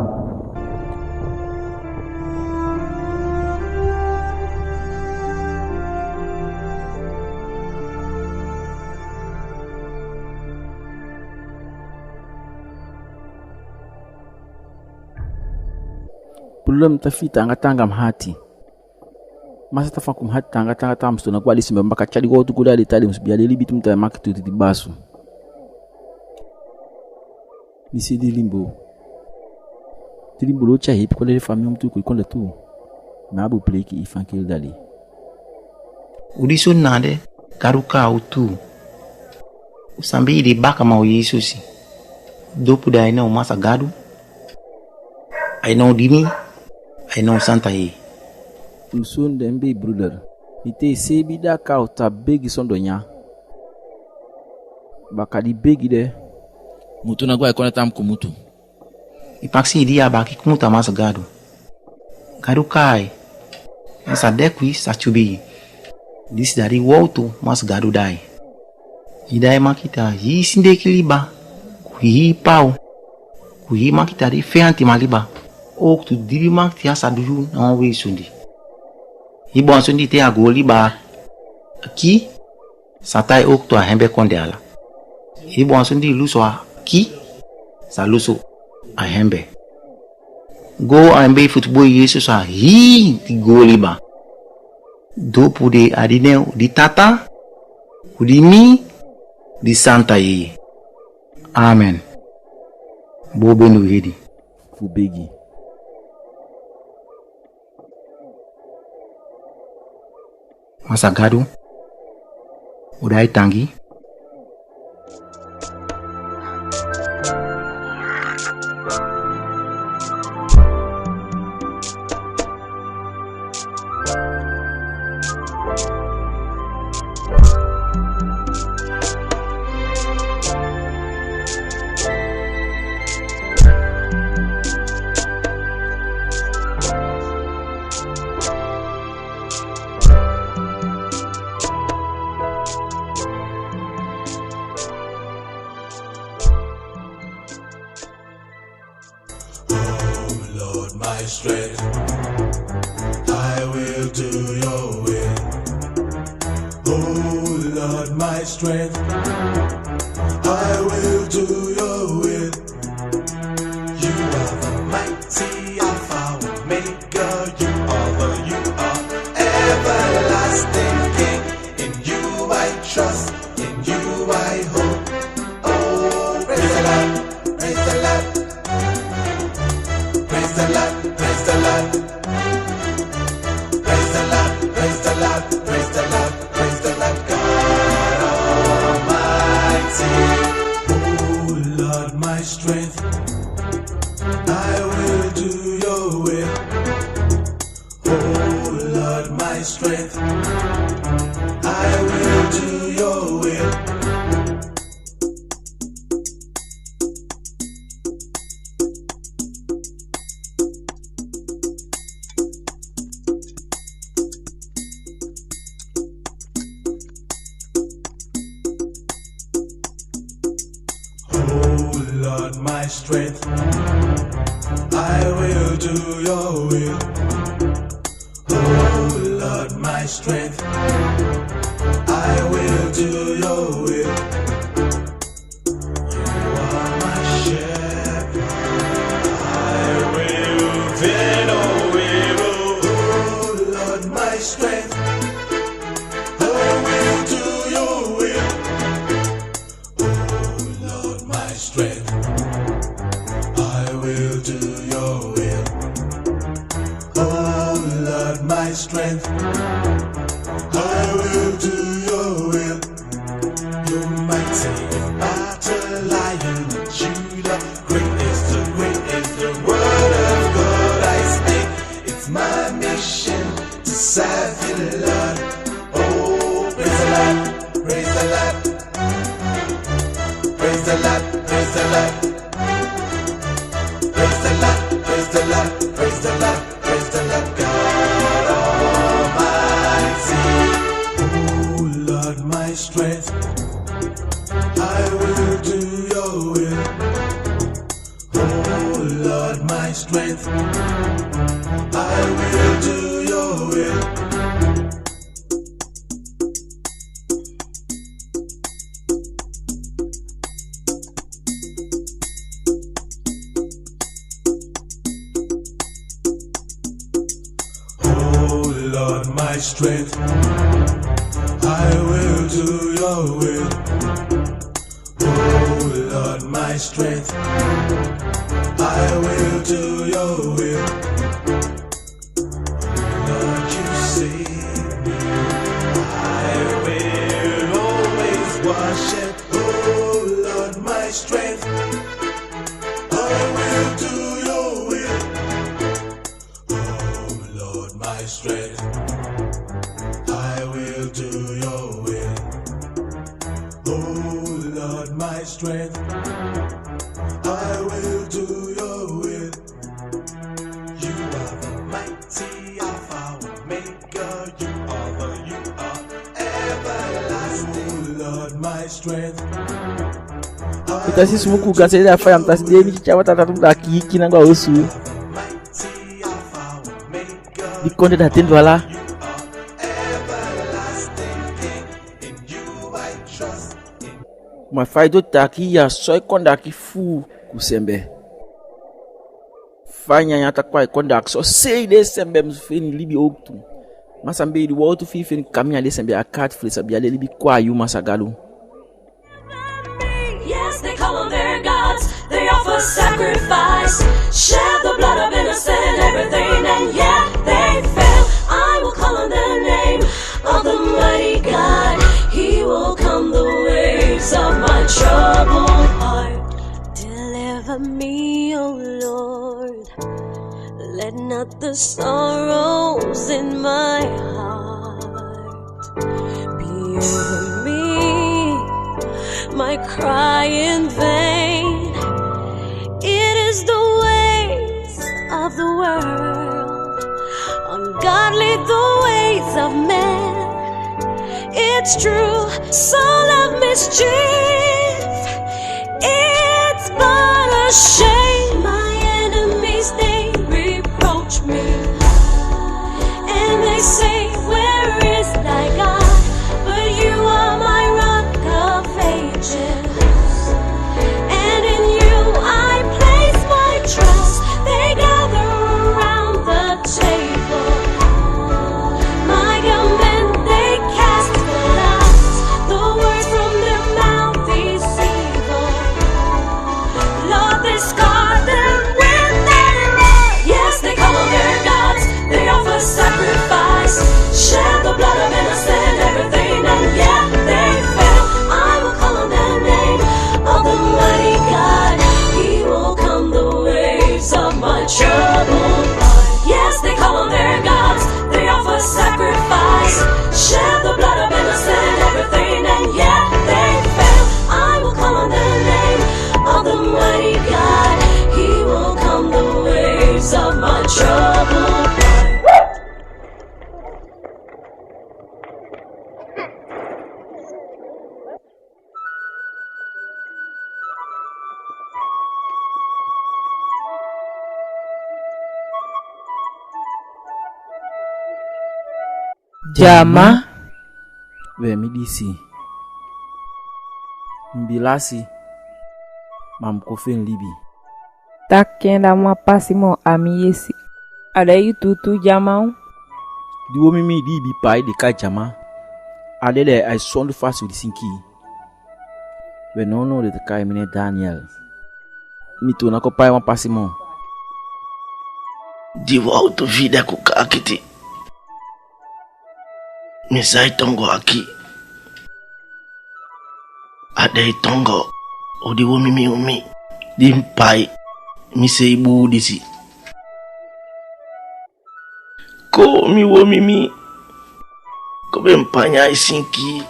Problem ta fii taanga taanga mi hati. Masa ta fan ku mi hati taanga taanga, taa mi si toona go a disi mi baka tyai di wowtu go da den tali mi si bia de libi tu mi ta maki tu di basu. Mi si di limbo. Di limbo lo tyai heepi kon de fa mi om tu ku i kon de tu. Mi abi u pleiki i fan keli dali. U di soni na de, Gadu kaa u tu. U san be i de bakaman u Yesusi. Dopu da i na u Masa Gadu. Ai now di mi, ai now Santa Yeye. U soni den be i broeder. Mi tei seebi daka u ta begi sondoo nyan. Baka di begi de. Mutu na go ai kon na tan kumutu. I pakisei di ya baki kumutu a Masa Gadu. Gadu kai. En sa de ku i sa tyubi i. Disi da di wowtu Masa Gadu dai. I dai makiti a hii sindeki liba, ku hii paw, ku hii makiti a di feyantiman liba. Owktu dibi makiti a sa du yu na wan wei soni. Hii bon soni te a go liba ki, sa tai owktu a hembe kon de ala. Hii bon soni lusu a ki, sa lusu a hembe. Go a hembe futuboi Yesus a hii di go liba. Dopu de a di nen u di Tata, u di mi, di Santa Yeye. Amen. Boo beni u hedi fu begi. Masa Gadu, u dai tangi. Strength, I will do your will. Oh Lord, my strength, I will do your will. You are the mighty Alpha Omega. You are the, you are everlasting King. In you I trust, in you I hope. Oh, praise the Lord, praise the Lord. Praise the Lord, praise the Lord. Praise the Lord, praise the Lord, praise the Lord, praise the Lord God Almighty. Oh Lord, my strength, I will do your will. Oh Lord, my strength, I will do your will. Oh Lord, my strength, I will do your will. Oh Lord, my strength, I will do your will. You are my shepherd, I will fear no evil. Oh Lord, my strength, I will do your will. Oh Lord, my strength, I will do your will. Oh Lord, my strength, I will do your will. You mighty in battle, Lion of Judah, great is the, great is the word of God I speak. It's my mission to serve you, Lord. Oh, praise the Lord, praise the Lord. Praise the Lord, praise the Lord. Praise the Lord, praise the Lord, praise the Lord, praise the Lord God Almighty. Oh Lord, my strength, I will do your will. Oh Lord, my strength, I will do your will. Oh Lord, my strength, I will do your will. Oh Lord, my strength, I will do your will. Lord, you save me. I will always worship. Oh Lord, my strength, I will do your will. Oh Lord, my strength, I will do your will. Oh Lord, my strength, I will do your will. You are the mighty Alpha Omega. You are the, you are everlasting. Oh Lord, my strength. Mi ta si sumuku, gaanse, da faya, mi ta si dee, mi tya wataa, da tu da kii kii nangba osu. Di kondee da ten dwala. Ma fa i du taki ya so i kon daki fu ku sembe. Fa nyanyan takwa i kon daki so, sei de sembe mu feni libi owktu. Masa, mi be di wowtu fi i feni kamian de sembe a kaati flesa bia de libi kwa yu, Masa Gadu. Yes, they call on their gods, they offer sacrifice, shed the blood of innocent, everything, and yet they fail. I will call on the name of the mighty God. He will calm the waves of my troubled heart. Deliver me, O Lord. Let not the sorrows in my heart be over me, my cry in vain. It is the ways of the world, ungodly the ways of men. It's true, so love mischief. It's but a shame my enemies, they reproach Say, where is thy God? But you are my rock of ages. And in you I place my trust. They gather around the table. My command they cast for naught. The words from their mouth is evil. Lord, they scar them with their eyes. Yes, they call on their gods. They offer sacrifice. Shed the blood of innocent, everything, and yet they fail. I will call on the name of the mighty God. He will calm the waves of my troubled heart. Yes, they call on their gods. They offer sacrifice. Shed the blood of innocent, everything, and yet they fail. I will call on the name of the mighty God. He will calm the waves of my troubled heart. Dyama. We mi disi. Mi bi lasi. Ma mi kon feni libi. Taki en da mi á pasi moo a mi yesi. A de yu tuutuu dyama u. Di womi mi di i bi pai de kai dyama. A de de ai sondu fasi u di sinkii. We nownow de te kai mi nen Daniel. Mi toona kon pai wan pasi moo. Di woutu fii de ku kaakiti. Mi sai tongo aki. A de i tongo, u di womi mi u mi. Di mi pai, mi sei buu disi. Ko mi womi mi, ko be mi panya i sinkii,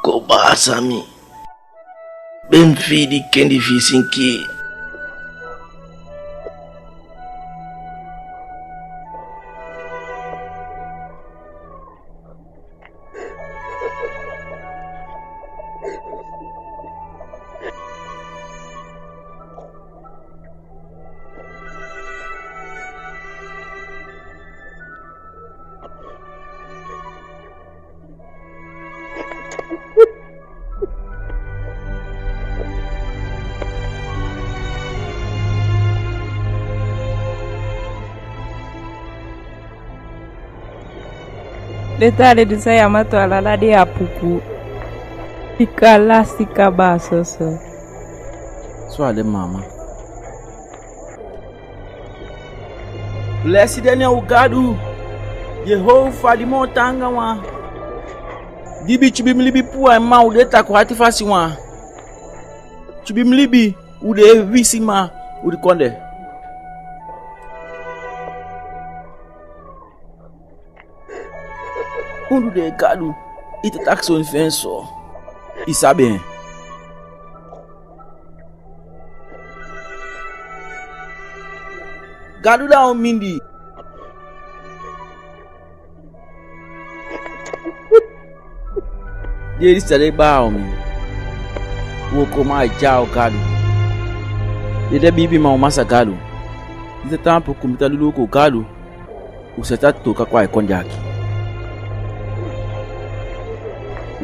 ko baasa mi, be mi fii di kendi fii sinkii. Den taa de di sa ya ma to ala la de a puku. Ika lasi kaba soso. So a de mama. Blesi de ne u Gadu, Jehova di moo taanga wan. Di bi tyibi mi libi puu a i man u de takuu ati fasi wan. Tyibi mi libi u de wisiman u di konde. Undu de Gadu, i te taki soni feni so. I sabi en. Gadu da u mindi. Di edi sa de baa u mi. Wooko ma a dya u Gadu. Di de biibi ma u Masa Gadu. Di te taampu ku mi ta lulu wooko Gadu. U sa ta tooka ko a i konde aki.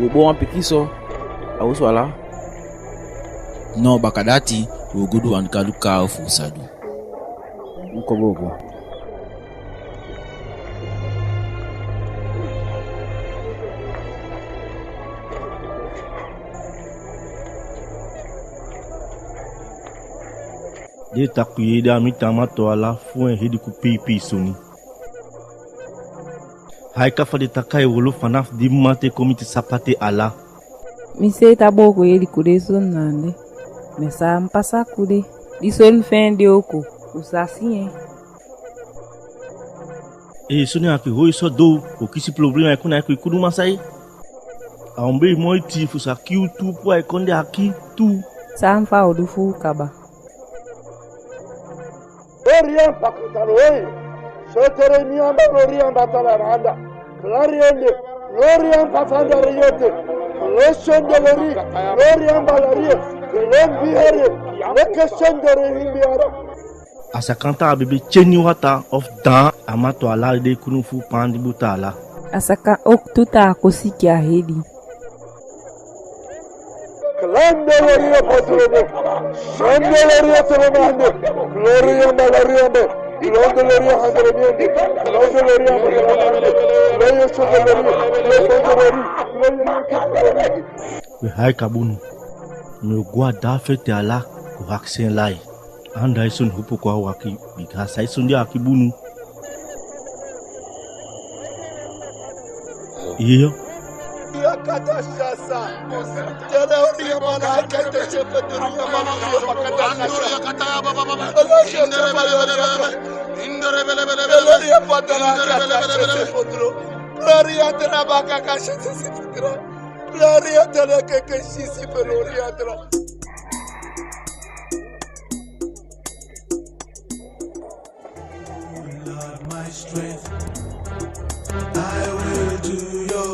Wo boo wan pikinso a osu ala. Noo bakadati wo go du wan Gadu kaaw fu u sa du. Nko boo go. Den takuu yee de a mi taama to ala fu en hedi ku piipii soni. Haika fa den taki a i wolo fanafu di mamanten kon miti sapate ala. Mi seita booko yee di ku de soni naande. Mi sa mi pasa ku de. Di soni fende oko u sa si en. Ee, soni aki hoi so dou, o kisi problema e kon na i ku i kudu masai. A on be i moi tii fu sa kii u tuu puu a i konde aki tuu. San fa o du fu u kaba. Lorian pakatalo hoi. Sotere mi amba lorian batala na anda. Klariende. Lorian pasanda riyote. Losende lori. Lorian balarie. Lombiere. Leke sendere himbiara. A sa kan taa a be be tyeni wata ofu daan a matu ala den kunu fu paandi buta ala. A sa kan ooktu taa a kon siki a hedi. We haika bunu. Mi o go a daa feti ala go akisi en lai. Anda i soni hopo kon a waki, bika a sa i soni a waki bunu. Iyo.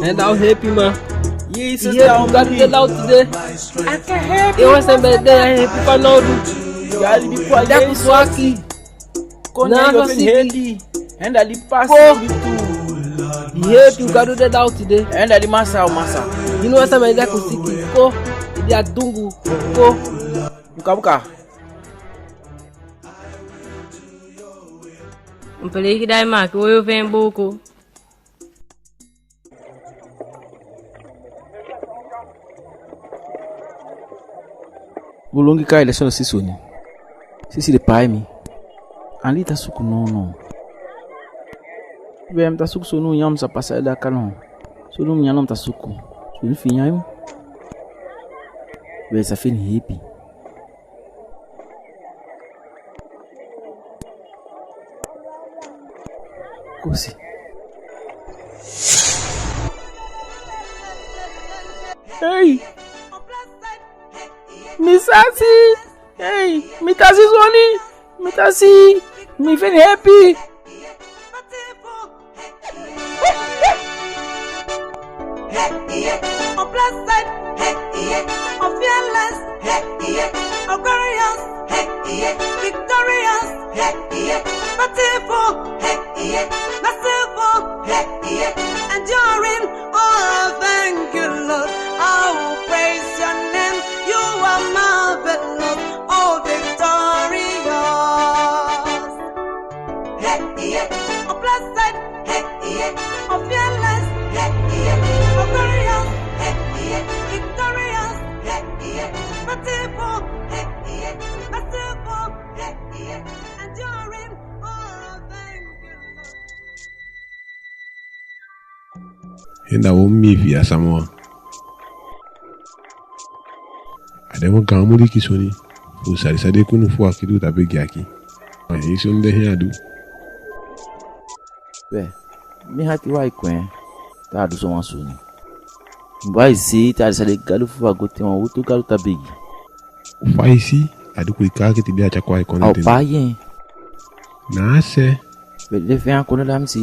Neen da u heepi, ma. Yesus, da u Gadu de da u tide. Ewa sembe de ya heepi fanowdu. Ya libi kwa Yesus. Kon na yo feni heepi. Hen da libi pasi. Yesu, Gadu de da u tide. Hen da di Masa o Masa. Hiniwan sembe de kon siki. Ko. Di a dungu. Ko. Buka buka. Mpeleki da i maki woyo feen booko. Bulongi kai le sono si soni. Sisi de pai mi. Andi ta suku nono. Be mi ta suku sonu nyam sa pasa da kano. Sonu nyam ta suku. Sonu fi nyam. Be sa feni heepi. Kosi. Hey! Mi sa si! Hey! Mi ta si soni! Mi ta si! Mi feni heepi! Hey, yeah. Blessed, hey, yeah. Fearless, hey, yeah. Glorious, hey, yeah. Victorious, hey, yeah. Merciful, hey, yeah. Merciful, hey, yeah. Enduring, oh, thank you, Lord. I will praise your name. You are marvelous, oh, victorious. Hey, yeah. Oh, blessed. Hey, yeah. Oh, fearless. Hey, yeah. Oh, glorious. Hey, yeah. Victorious. Hey, yeah. Merciful. Hey, yeah. Merciful. Hey, yeah. Enduring. Oh, thank you, Lord. Hen da u o mii fi a sama wan. A den wan gaan muliki soni. Fu sali san den kunu fu aki du ta begi aki. A hii soni de hen a du. We, mi hati wai kon en. Ta du so wan soni. Wai si ta di sa den gadu fu a go te wan utu gadu ta begi. Fa i si a du ku i kaakiti di a tyai kon a i kondee ten. A o pai en. Na a se. We, den feen a kon na da mi si.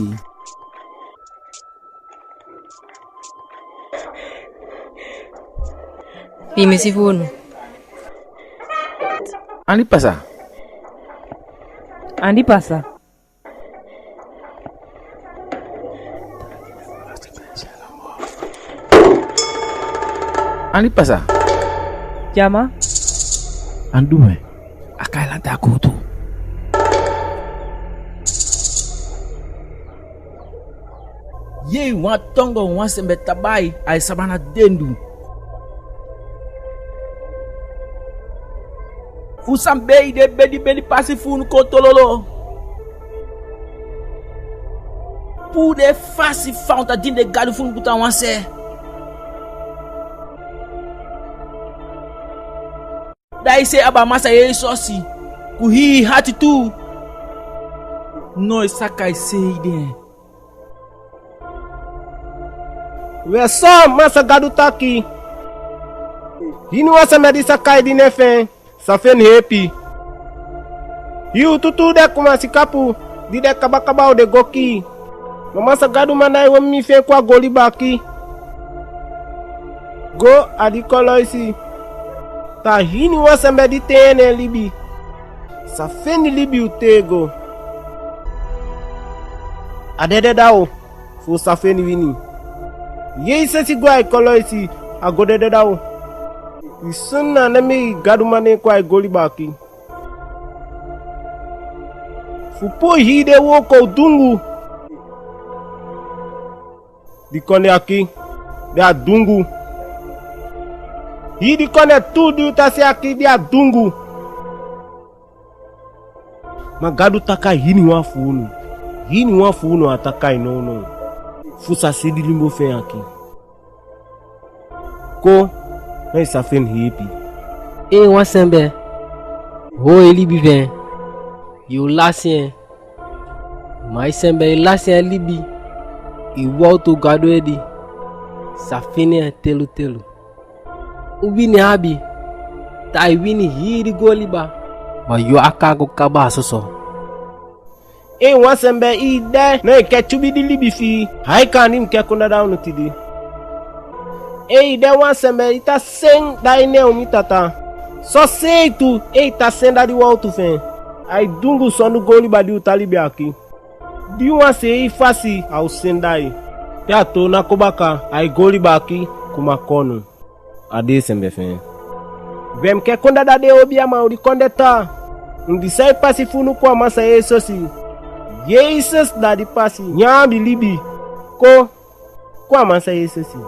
Pimisi fu unu. Andi pasa? Andi pasa? Andi pasa? Tyama. Andu we. A kai lanti a kuutu. Yei wan tongo wan sembe ta bai a i sabana dendu. U san be i de bedi bedi pasi fu unu kon tololo. Puu den fasi fa u ta dini den gadu fu unu buta wan se. Da i sei aba Masa Jesosi, ku hii i hati tuu. No i saka i seei de. We so Masa Gadu taki. Hiniwan sembe di sa kai di nen fi en, sa feni heepi. Hii u tutuu den kuma sikapu di den kabakaba u de go kii. Ma Masa Gadu manda i womi fi en kon a go liba aki. Go a di koloisi. Taa hiniwan sembe di tei en ne en libi. Sa feni libi u tego. A dede da o, fu u sa feni wini. Jesosi go a i koloisi, a go dede da o. I soni na a nemi Gadu man ne kon a i go liba aki. Fu poi hii de wooko u dungu. Di kondee aki, di a dungu. Hii di kondee tuu di u ta si aki, di a dungu. Ma Gadu ta kai hiniwan fu unu. Hiniwan fu unu a ta kai nownow. Fu sa si di limbo fi en aki. Kon, na i sa feni heepi. Ee wan sembe hoo i libi fi en, yu lasi en. Ma i sembe i lasi en libi, i wowtu Gadu edi, sa feni en telutelu. U wini abi, da i wini hii di go liba. Ma yu á kan go kaba a soso. Ee wan sembe i de, ne i ke tyubi di libi fi i, ai kande mi ke kon dada unu tide. Ee i de wan sembe i ta sen da i ne u mi tata. Soseei tu, ee i ta sen da di wowtu fi en. Ai dungu sondu go liba di u ta libi aki. Di wan seei fasi a o sen da i. Te a toona kon baka, ai go liba aki, kuma konu. A dee sembe fi en. We mi ke kon dada dee obiaman u di kondee taa. U di sai pasi fu unu kon a Masa Jesosi. Jesosi da di pasi, nyan abi libi. Kon, kon a Masa Jesosi.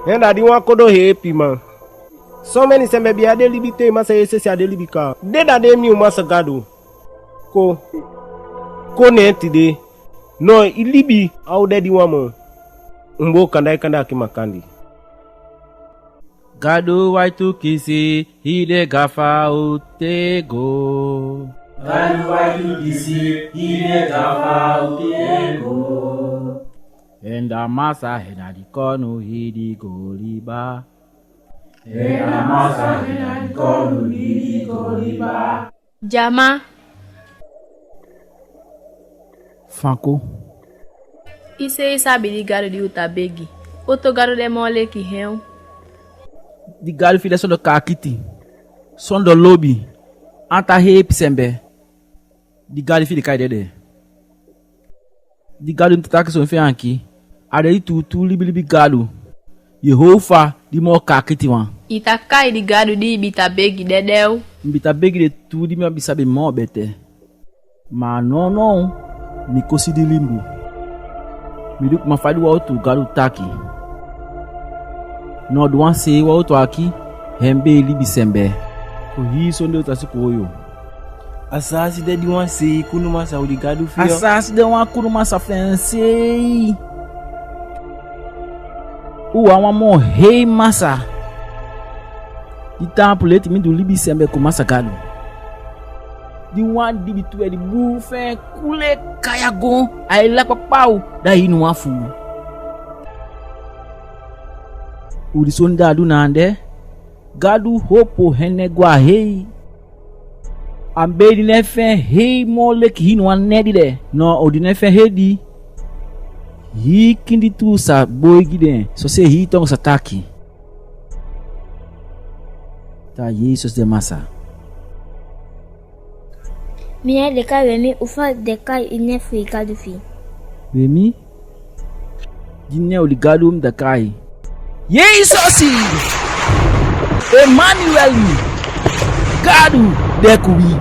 En da di wan kodo heepiman. Someni sembe be á de libi te i Masa Jesosi á de libi kaa. De da dee mi u Masa Gadu. Kon, kon ne en tide. Noo i libi, a o dede wan moo. Umbo kande ai kande aki makandi. Gadu wai tu kisi, hii de gafa u tego. Gadu wai tu kisi, hii de gafa u tego. En da Masa, en da di konu, hii di go liba. En da Masa, en da di konu, hii di go liba. Dyama. Fanko. I seei sabi di Gadu di u ta begi. Oto Gadu de moo leki en? Di Gadu fi i de sondoo kaakiti, sondoo lobi, an ta heepi sembe. Di Gadu fi i de kai dede. Di Gadu mi ta taki so fi en aki, a de di tuutuu libilibi Gadu. Jehova di moo kaakiti wan. I ta kai di Gadu di i bi ta begi dede o. Mi bi ta begi de tuu di mi á bi sabi moo bete. Ma nownow mi kon si di limbo. Mi du kuma fa di wowtu Gadu taki. Noo di wan seei wowtu aki, en be e libi sembe. Kon hii sonde u ta si kooyo. A saasi de di wan seei kunu masa u di Gadu fi en. A saasi de wan kunu masa fi en seei. U a wan moo hei masa. Di taampu leti mi du libi sembe kon Masa Gadu. Di wan dibi tuwe di buulu fi en kule kaya goon, ai lakpa paw, da hiniwan fuu. U di soni da a du na ande, Gadu opo en nen go a hei. A mbei di nen fi en hei moo leki hiniwan nen di de. Noo u di nen fi en hei di, hii kindi tuu sa boi gi den, soseei hii tongo sa taki. Da Jesosi de Masa. Mi nen de kai we mi, u fa de kai i nen fu i Gadu fi i. We mi? Di nen u di Gadu mi da kai. Jesosi! Emanueli! Gadu de ku wi.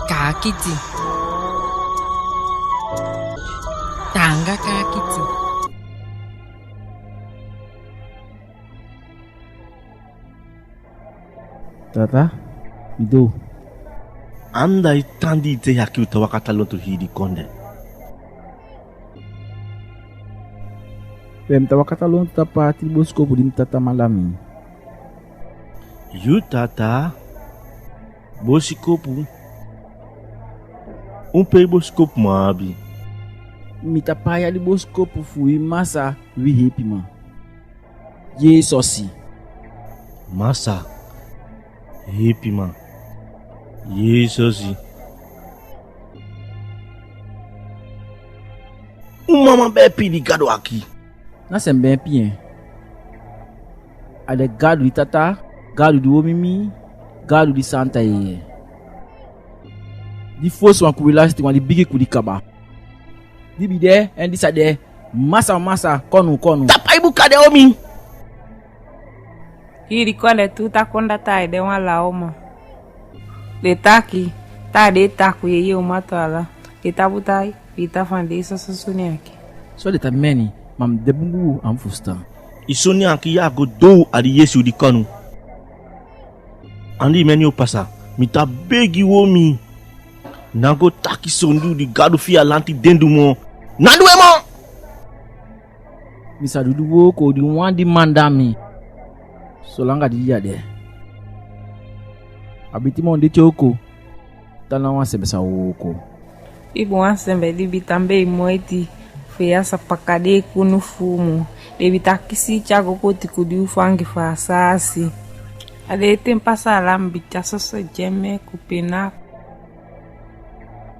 Kaakiti. Taanga kaakiti. Tata, mi doo. Anda i tan di i tei aki u ta wakata lontu hii di kondee. We mi ta wakata lontu tapu a ati bosikopu di mi tata manda mi. Yu tata? Bosikopu? Unpe i bosikopu man abi? Mi ta paya di bosikopu fu wi Masa, wi Heepiman. Jesosi. Masa, Heepiman. Jesosi. U mama be e pii di Gadu aki. Na sembe en pii en. A de Gadu di Tata, Gadu di Womi Mii, Gadu di Santa Yeye. Di fosi wan ku di lasiti wan, di bigi ku di kaba. Di bi de, en di sa de, Masa, Masa, konu, konu. Tapa i buka de, omi. Hii di kondee tuu ta konda taa i de wan lawman. Den taki, taa dee takuu yeye uman tu ala. Den ta butai, wi ta fan dee soso soni aki. So den ta meni, ma mi de bunbun a mi fusutan. I soni aki ya go dou a di yesi u di konu. Andi meni o pasa, mi ta begi u omi. Ná go taki sondu di Gadu fi a lanti dendu moo. Ná du en moo. Mi sa du di wooko di wan di manda mi. Solanga di ya de. A biti moo de te oko. Tan na wan sembe sa wooko. Ibu wan sembe di bi tan be i moiti. Fu ya sa paka dee kunu fu u moo. Den bi ta kisi i tya go koti ku di u fangi fu a saasi. A dee ten pasa ala mi bi tya soso dyeme ku pena.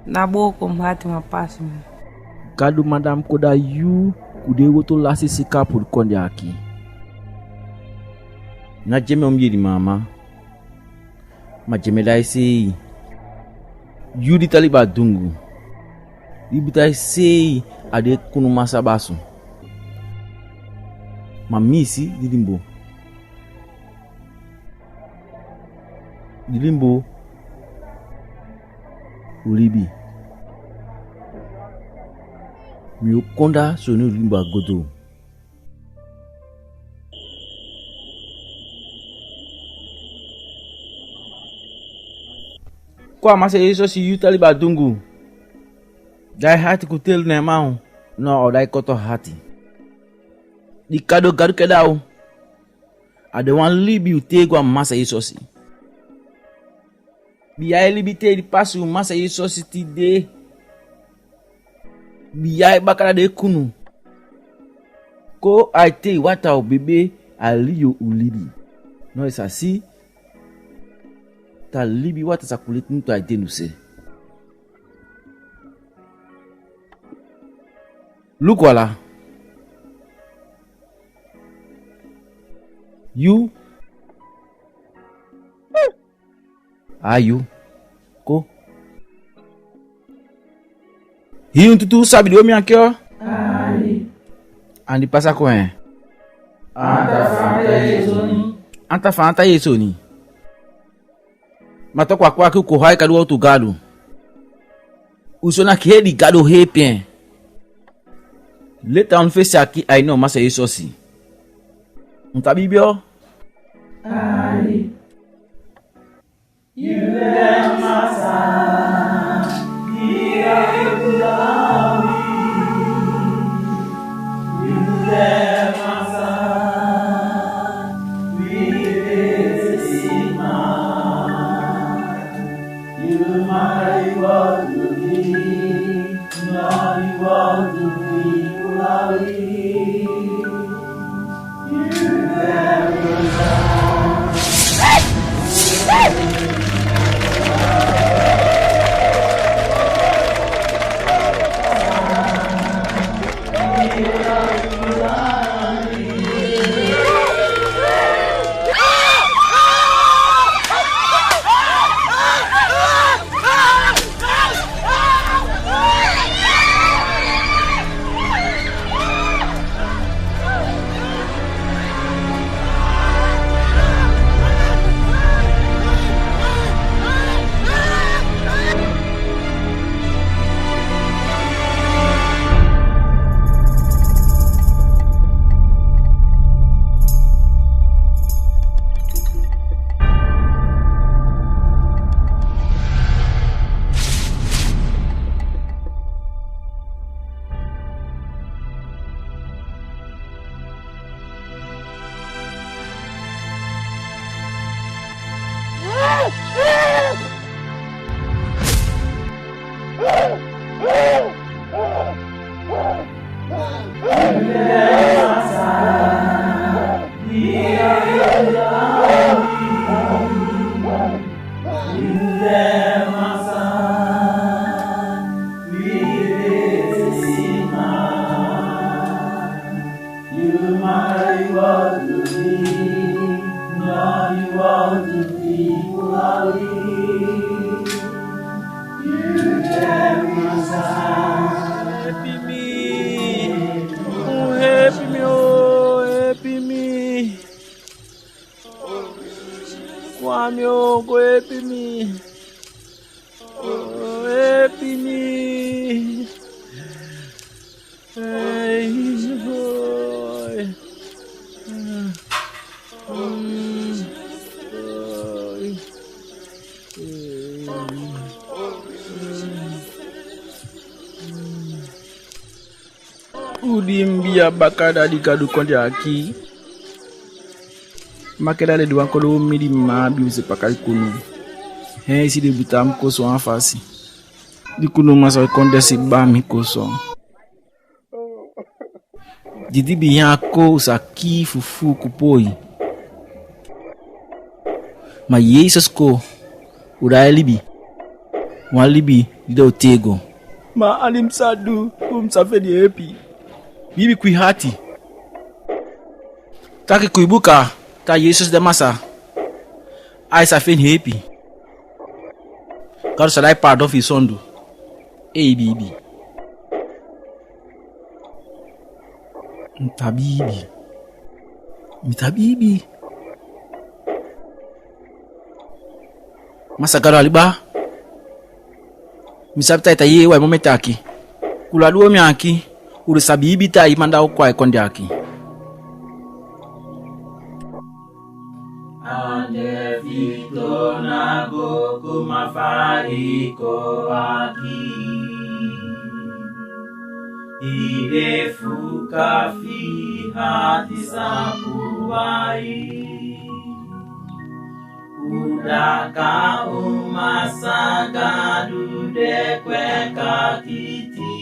Na booko mi hati ma pasi mi. Gadu manda mi kon da yu ku dee woto lasi sikapu di kondee aki. Ná dyeme omi yeli mama. Ma dyeme da i seei. Yu di ta liba dungu. Di bi ta i seei a dee kunu masa basu. Ma mi i si di limbo. Di limbo u libi. Mi o konda soni u limbo a go dou. Kon a Masa Jesosi yu ta liba dungu. Da i hati ku teli na en man, no o da i koto hati. Di kado Gadu ke da u. A de wan libi u tei go a Masa Jesosi. Bi ya e libi tei di pasi u Masa Jesosi tide. Bi ya e baka da dee kunu. Ko ai tei wata u bebe a liyo u libi. No i sa si. Ta libi wata sa kule kunu tu ai dendu se. Luku ala. Yu. A yu. Ko. Hii un tutu sabi di omi aki o. Andi. Andi pasa kon en. Anta fa anta yeye soni. Anta fa anta yeye soni. Ma toku a kon aki u kon hai kadu woutu Gadu. U soni aki hedi Gadu heepi en. Leti a un fesi aki a ini u Masa Jesosi. Un ta biibi o. Andi. U di mi bi a baka, da di Gadu kondee aki. Makeda de di wan kondee u mi di mi mma abi u se paka di kunu. Hen i si de buta mi koso wan fasi. Di kunu masa kondee si ba mi koso. Di di bi hen a ko u sa kii fufuu ku poi. Ma Jesesi ko, u da e libi. Wan libi di den o tego. Ma a di mi sa du, u mi sa feni heepi. Biibi ku i hati. Taki ku i buka, taki Jesesi de Masa. Ai sa feni heepi. Gadu sa da i paadon fi i sondu. Ei biibi. Mi ta biibi. Mi ta biibi. Masa Gadu a liba. Mi sabi taki i ta yee wan momenti aki. Ku ladi womi aki. U de sa biibi taki i mma da o kon a i kondee aki. Ande fi i toona go kuma fa i kon aki. I de fuka fi i hati sa puu bai. U daka u Masa Gadu de kwe kakiti.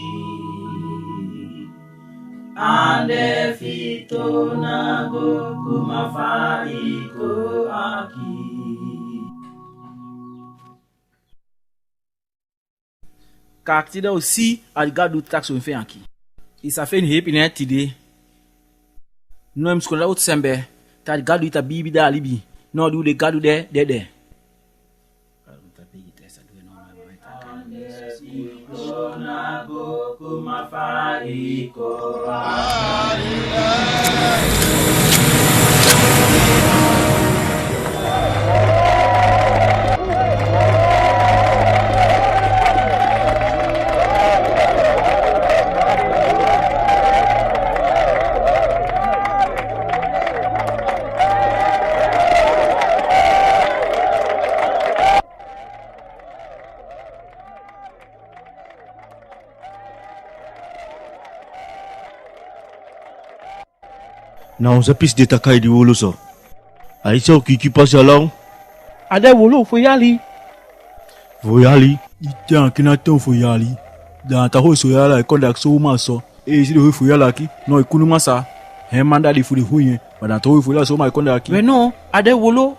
Ande fi i toona go kuma fa i kon aki. Kaakiti da u si a di Gadu taki so u feni aki. I sa feni heepi ne tide. Noo i musu kon da u sembe taki Gadu i ta biibi, da a libi. Noo di u de Gadu de dede. Na wan sa pisi de takai di wolo so. A i sa o kiiki pasi ala u. A de wolo fu yali. Fu yali? Di ten aki na ten fu yali. Da a ta hoi so yali a i kondee aki so u ma so. Ee, i si de hoi fu yali aki. Noo i kunu masa. Hen manda di fu di hoi en. Ma da a ta hoi fu yali so u ma i kondee aki. We noo, a de wolo.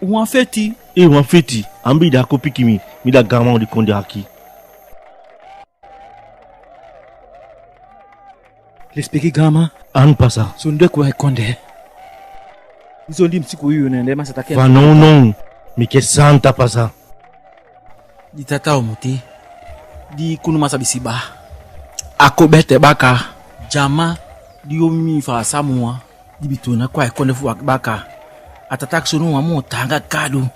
Wan feti. Ee, wan feti. A mi bi da a kon piki mi. Mi da gaaman u di kondee aki. Lesipeki gaaman. An pasa. Sondu e kon a i kondee. Di sondu mi si ku yu neen de masa taki. Fa nownow. Mi ke santa pasa. Di tata o moti. Di kunu masa bi si ba. A ko bete baka. Dyama di o mi fa a samu wan. Di bi toona kon a i kondee fu aki baka. A ta taki soni wan moo taanga Gadu.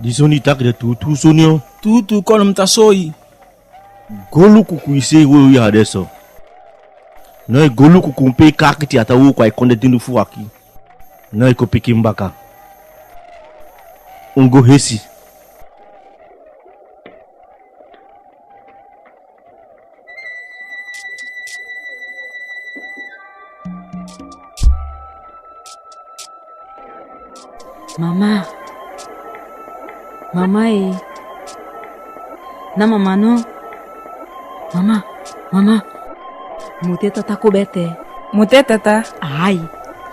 Di soni i taki de tuutuu soni o. Tuutuu kon mi ta soi. Go luku ku i sei wei u ya de so. Noo i go luku ku mi pe i kaakiti a ta wooko a i kondee dendu fu aki. Noo i kon piki mi baka. Un go hesi. Mama. Mama e. Na mama no? Mama, mama. Mute tata ko bete. Mute tata? Ai.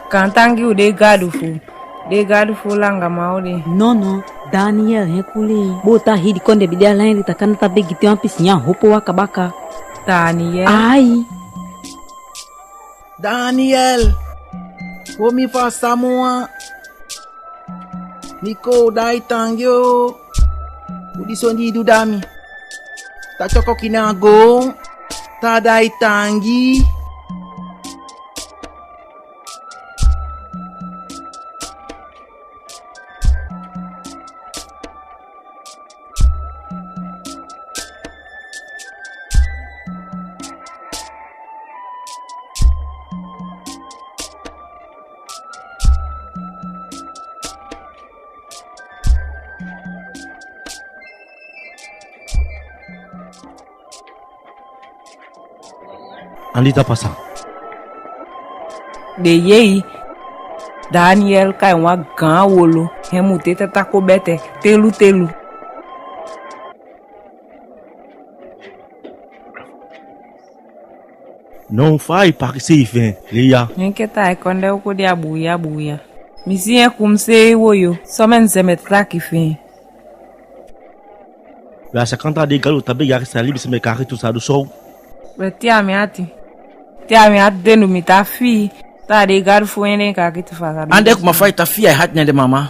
Gaantangi u de Gadu fu. De Gadu fu langa ma o de. Nono, Daniel hen kuli. Bo ta hii di kondee bi de a lain di ta kana ta begi te wan pisi nyan hopo waka baka. Daniel. Ai. Daniel. Wo mi fa a samu wan. Mi ko da i taangi o. Fu di soni di i du da mi. Ta tyoko kina a goon. Ta da i taangi. Andi ta pasa? Den yei Daniel kai wan gaan wolo, hën mute tata ko bete, telu telu. Nöö fa i pakisei fi en, Leya? Enke taa i kondee u ko de a buuya buuya. Mi si en ku mi seei wojo, somen sembe taki fi en. We a sa kan taa dee Gadu ta begi aki sa libi sembe kaakiti u sa du so. We tii a mi ati. Tii a mi ati dendu mi ta fii. Taa dee Gadu fuu en den kaakiti fu a sa du. Ande kuma fa i ta fii a i hati neen de mama.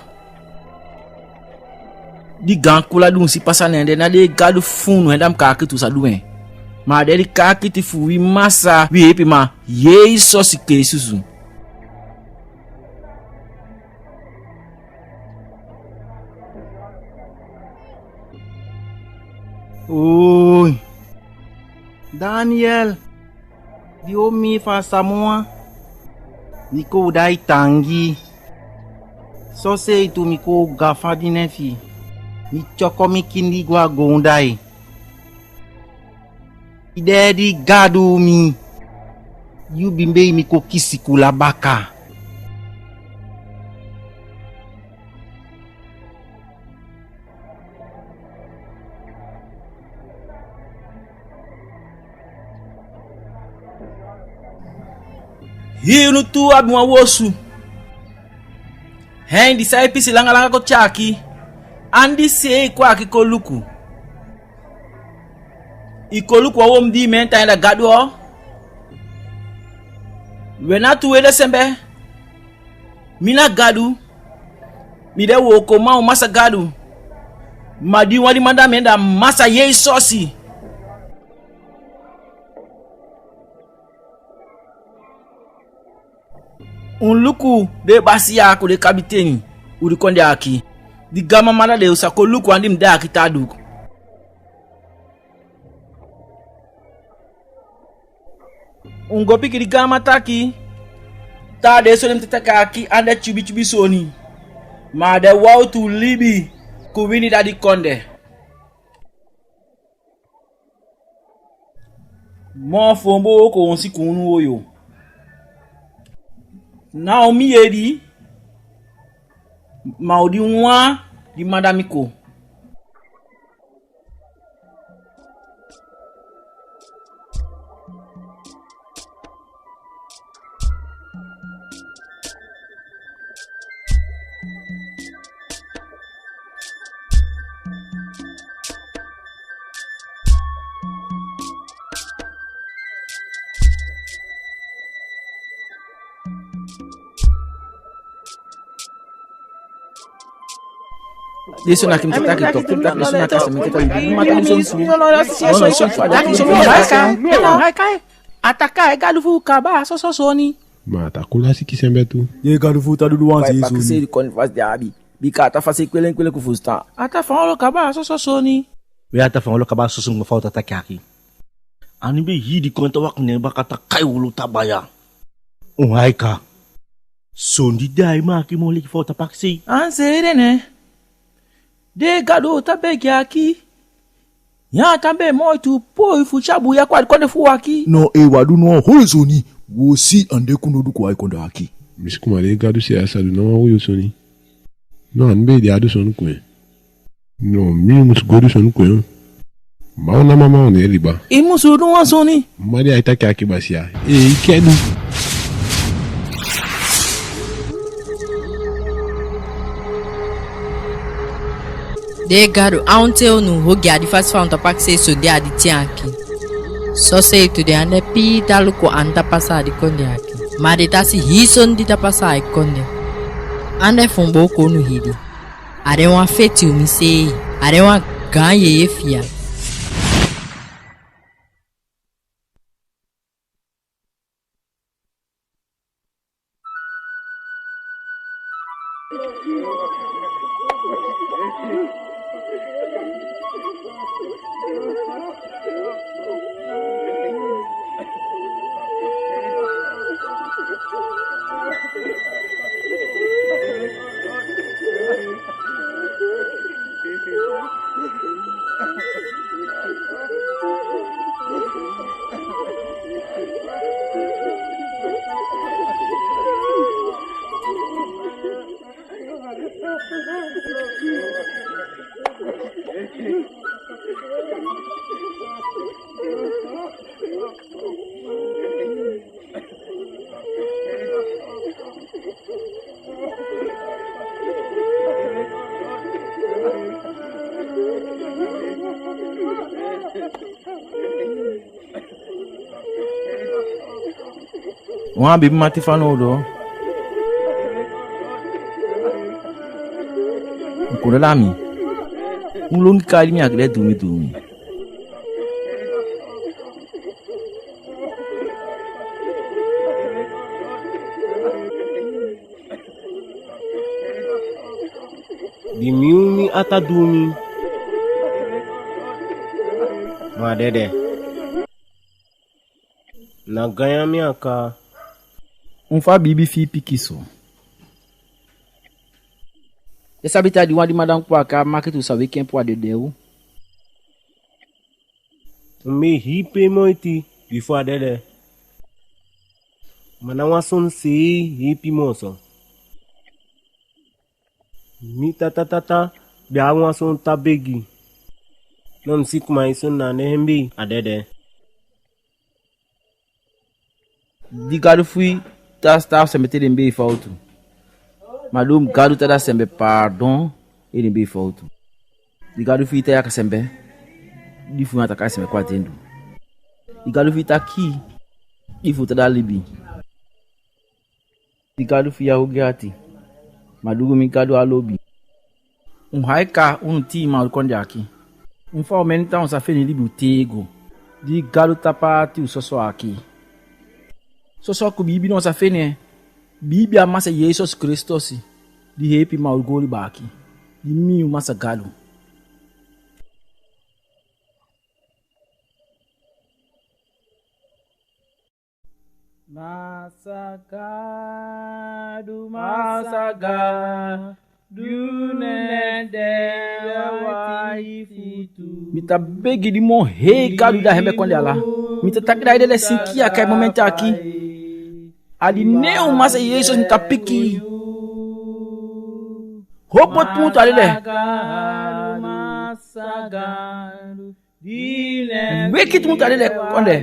Di gaan kula di u si pasa neen de ná dee Gadu fuu en da mi kaakiti u sa du en. Ma a dee di kaakiti fu wi Masaa, wi Yeepiman, Jesosi Kelisi. Ooi. Daniel, di o mii fu a samoa, mi ko u da i tangi. Soseei tu mi ko u gafa di nefi. Mi tyoko mi kindi go a goon da i. I dee di Gadu u mii. Di u bi mbei mi ko kisi kula baka. Hii unu tuu abi wan wosu. Hën di sai pisi langa langa ko tyai aki, andi seei ko aki ko luku. I ko luku wan womi di i meen tan en da Gadu o. We ná tuu ede sembe. Mi na Gadu. Mi de wookoman u Masa Gadu. Ma di wan di manda mi en da Masa Jesosi. Un luku dee basiya ku dee kabiten u di kondee aki. Di gaanman manda den u sa ko luku andi mi de aki taa du. Un go piki di gaanman taki, taa dee soni mi te taki aki ande tyubi tyubi soni. Ma a de woutu libi ku wini da di kondee. Moo foombo wooko wonsi ku unu wojo. Ná u mi yee di, ma u di wan di manda mi ko. Di soni aki mi taki, di soni aki mi taki. A taki ai Gadu fu u kaba soso soni. Ma a ta kula siki sembe tu. Di Gadu fu u ta du du wan soni. Bika a ta fasi e kwele en kwele ku fusutan. A ta fangolo kaba soso soni. We a ta fangolo kaba soso soni, fa u ta taki aki. Andi be hii di kondee ta waka neen baka ta kai wolo ta baya. Un aika. Soni di ai maaki moo leki fa u ta pakisei. An seede ne. Di Gadu ta begi aki. Ya ta be moo tu poi fu tya buuya ku a di kondee fu u aki. No, e wan du no wan hoi soni. Wo si ande ku no du ku a i kondee aki. Mi si kuma di Gadu si a sa du no wan hoi soni. No, andi be di a du soni ku en. No, mi musu go du soni ku en. Ma u na mama u ne liba. I musu du wan soni. Ma di ai taki aki basiya. E, i ke du. Di Gadu, a wan te unu ogii a di fasi fa un ta pakisei soni di a di ten aki. Soseei tu den ande pii ta luku andi ta pasa a di kondee aki. Ma den ta si hii soni di ta pasa a i kondee. Ande foombo wooko unu hili. A de wan feti u mi seei. A de wan gaan yeye fiya. Wan biibi mati fanowdu. Nkodo lami. Un longi kaidi mi akide dumi dumi. Di mi u mi ata dumi. Ma dede. Na ganyan mi aka. Unfa biibi fii piki so? I sabi taa di wan di madan kpu a kaa makiti u sa weki en puu a dede u. Un be hii pee moiti bifo a dede. Ma ná wan soni seei hii pii moo so. Mi tata tata be abi wan soni ta begi. Noo mi si kuma i soni na ande hembii a dede. Di Gadu fii ta sitaafu sembe te den be e fowtu. Ma di u Gadu ta da sembe paadon e den be e fowtu. Di Gadu fii ta yaka sembe di fu na ta kai sembe kwa dendu. Di Gadu fii ta kii di fu ta da libi. Di Gadu fii a ogii ati. Ma di u mi Gadu a lobi. Un haika unu tii man u di kondee aki. Unfa omeni tan u sa feni libi u teego? Di Gadu ta paati u soso aki. Soso ku biibi noo sa feni en. Biibi a Masa Jesesi Kelesitosi. Di heepi man u di go liba aki. Di mi u Masa Gadu. Masa Gadu, Masa Gadu, ne de waiti futu. Mi ta begi di moo hei Gadu da hembe kondee ala. Mi ta taki da i dede sinki a kai momenti aki. A di nen u Masa Jesesi mi ta piki. Hopo tumutu a dede. Masa Gadu, Masa Gadu. Weki tumutu a dede kondee.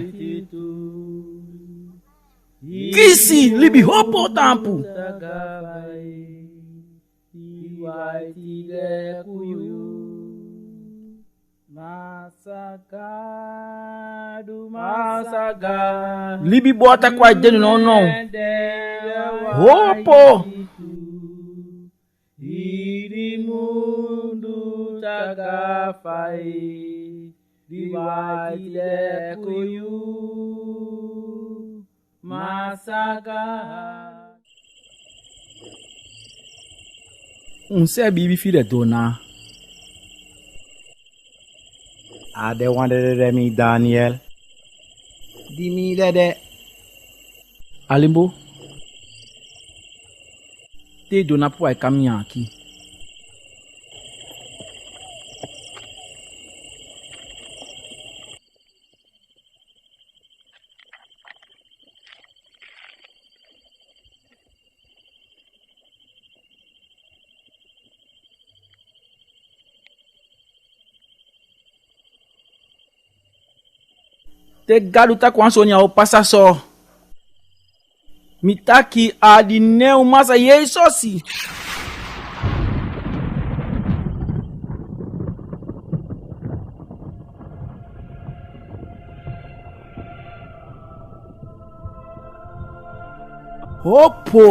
Kisi libi hopo taampu. Libi boo a ta kwai denu nownow. Hopo. Hii di mundu ta gafa e, di waiti de ku yu, Masa Gadu. Unse biibi fii de dona? A de wan dede de mi Daniel. Di mi dede. A limbo. Te i dona puu ai kami en aki. Te Gadu taki wan soni a o pasa so. Mi taki a di nen u Masa Jesesi. Hopo.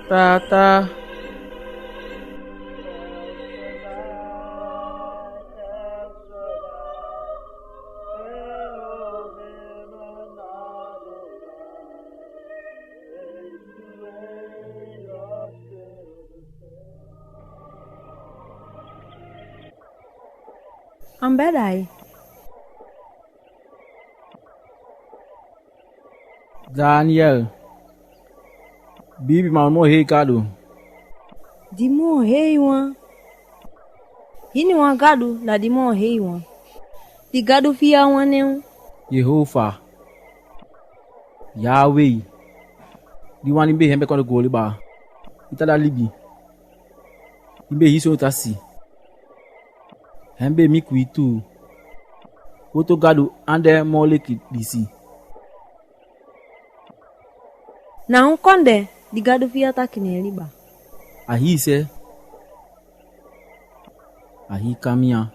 Tata. An be da i? Daniel, biibi man u moo hei Gadu. Di moo hei wan. Hiniwan Gadu na di moo hei wan. Di Gadu fii a wan nen u. Jehoofa. Yawei. Di wan di be hembe kondee go liba. I ta da libi. I be hii soni ta si. Hembe mi ku i tuu. Woto Gadu ande moo leki disi. Na on kondee di Gadu fi i á taki ne en liba? A hii se. A hii kamian.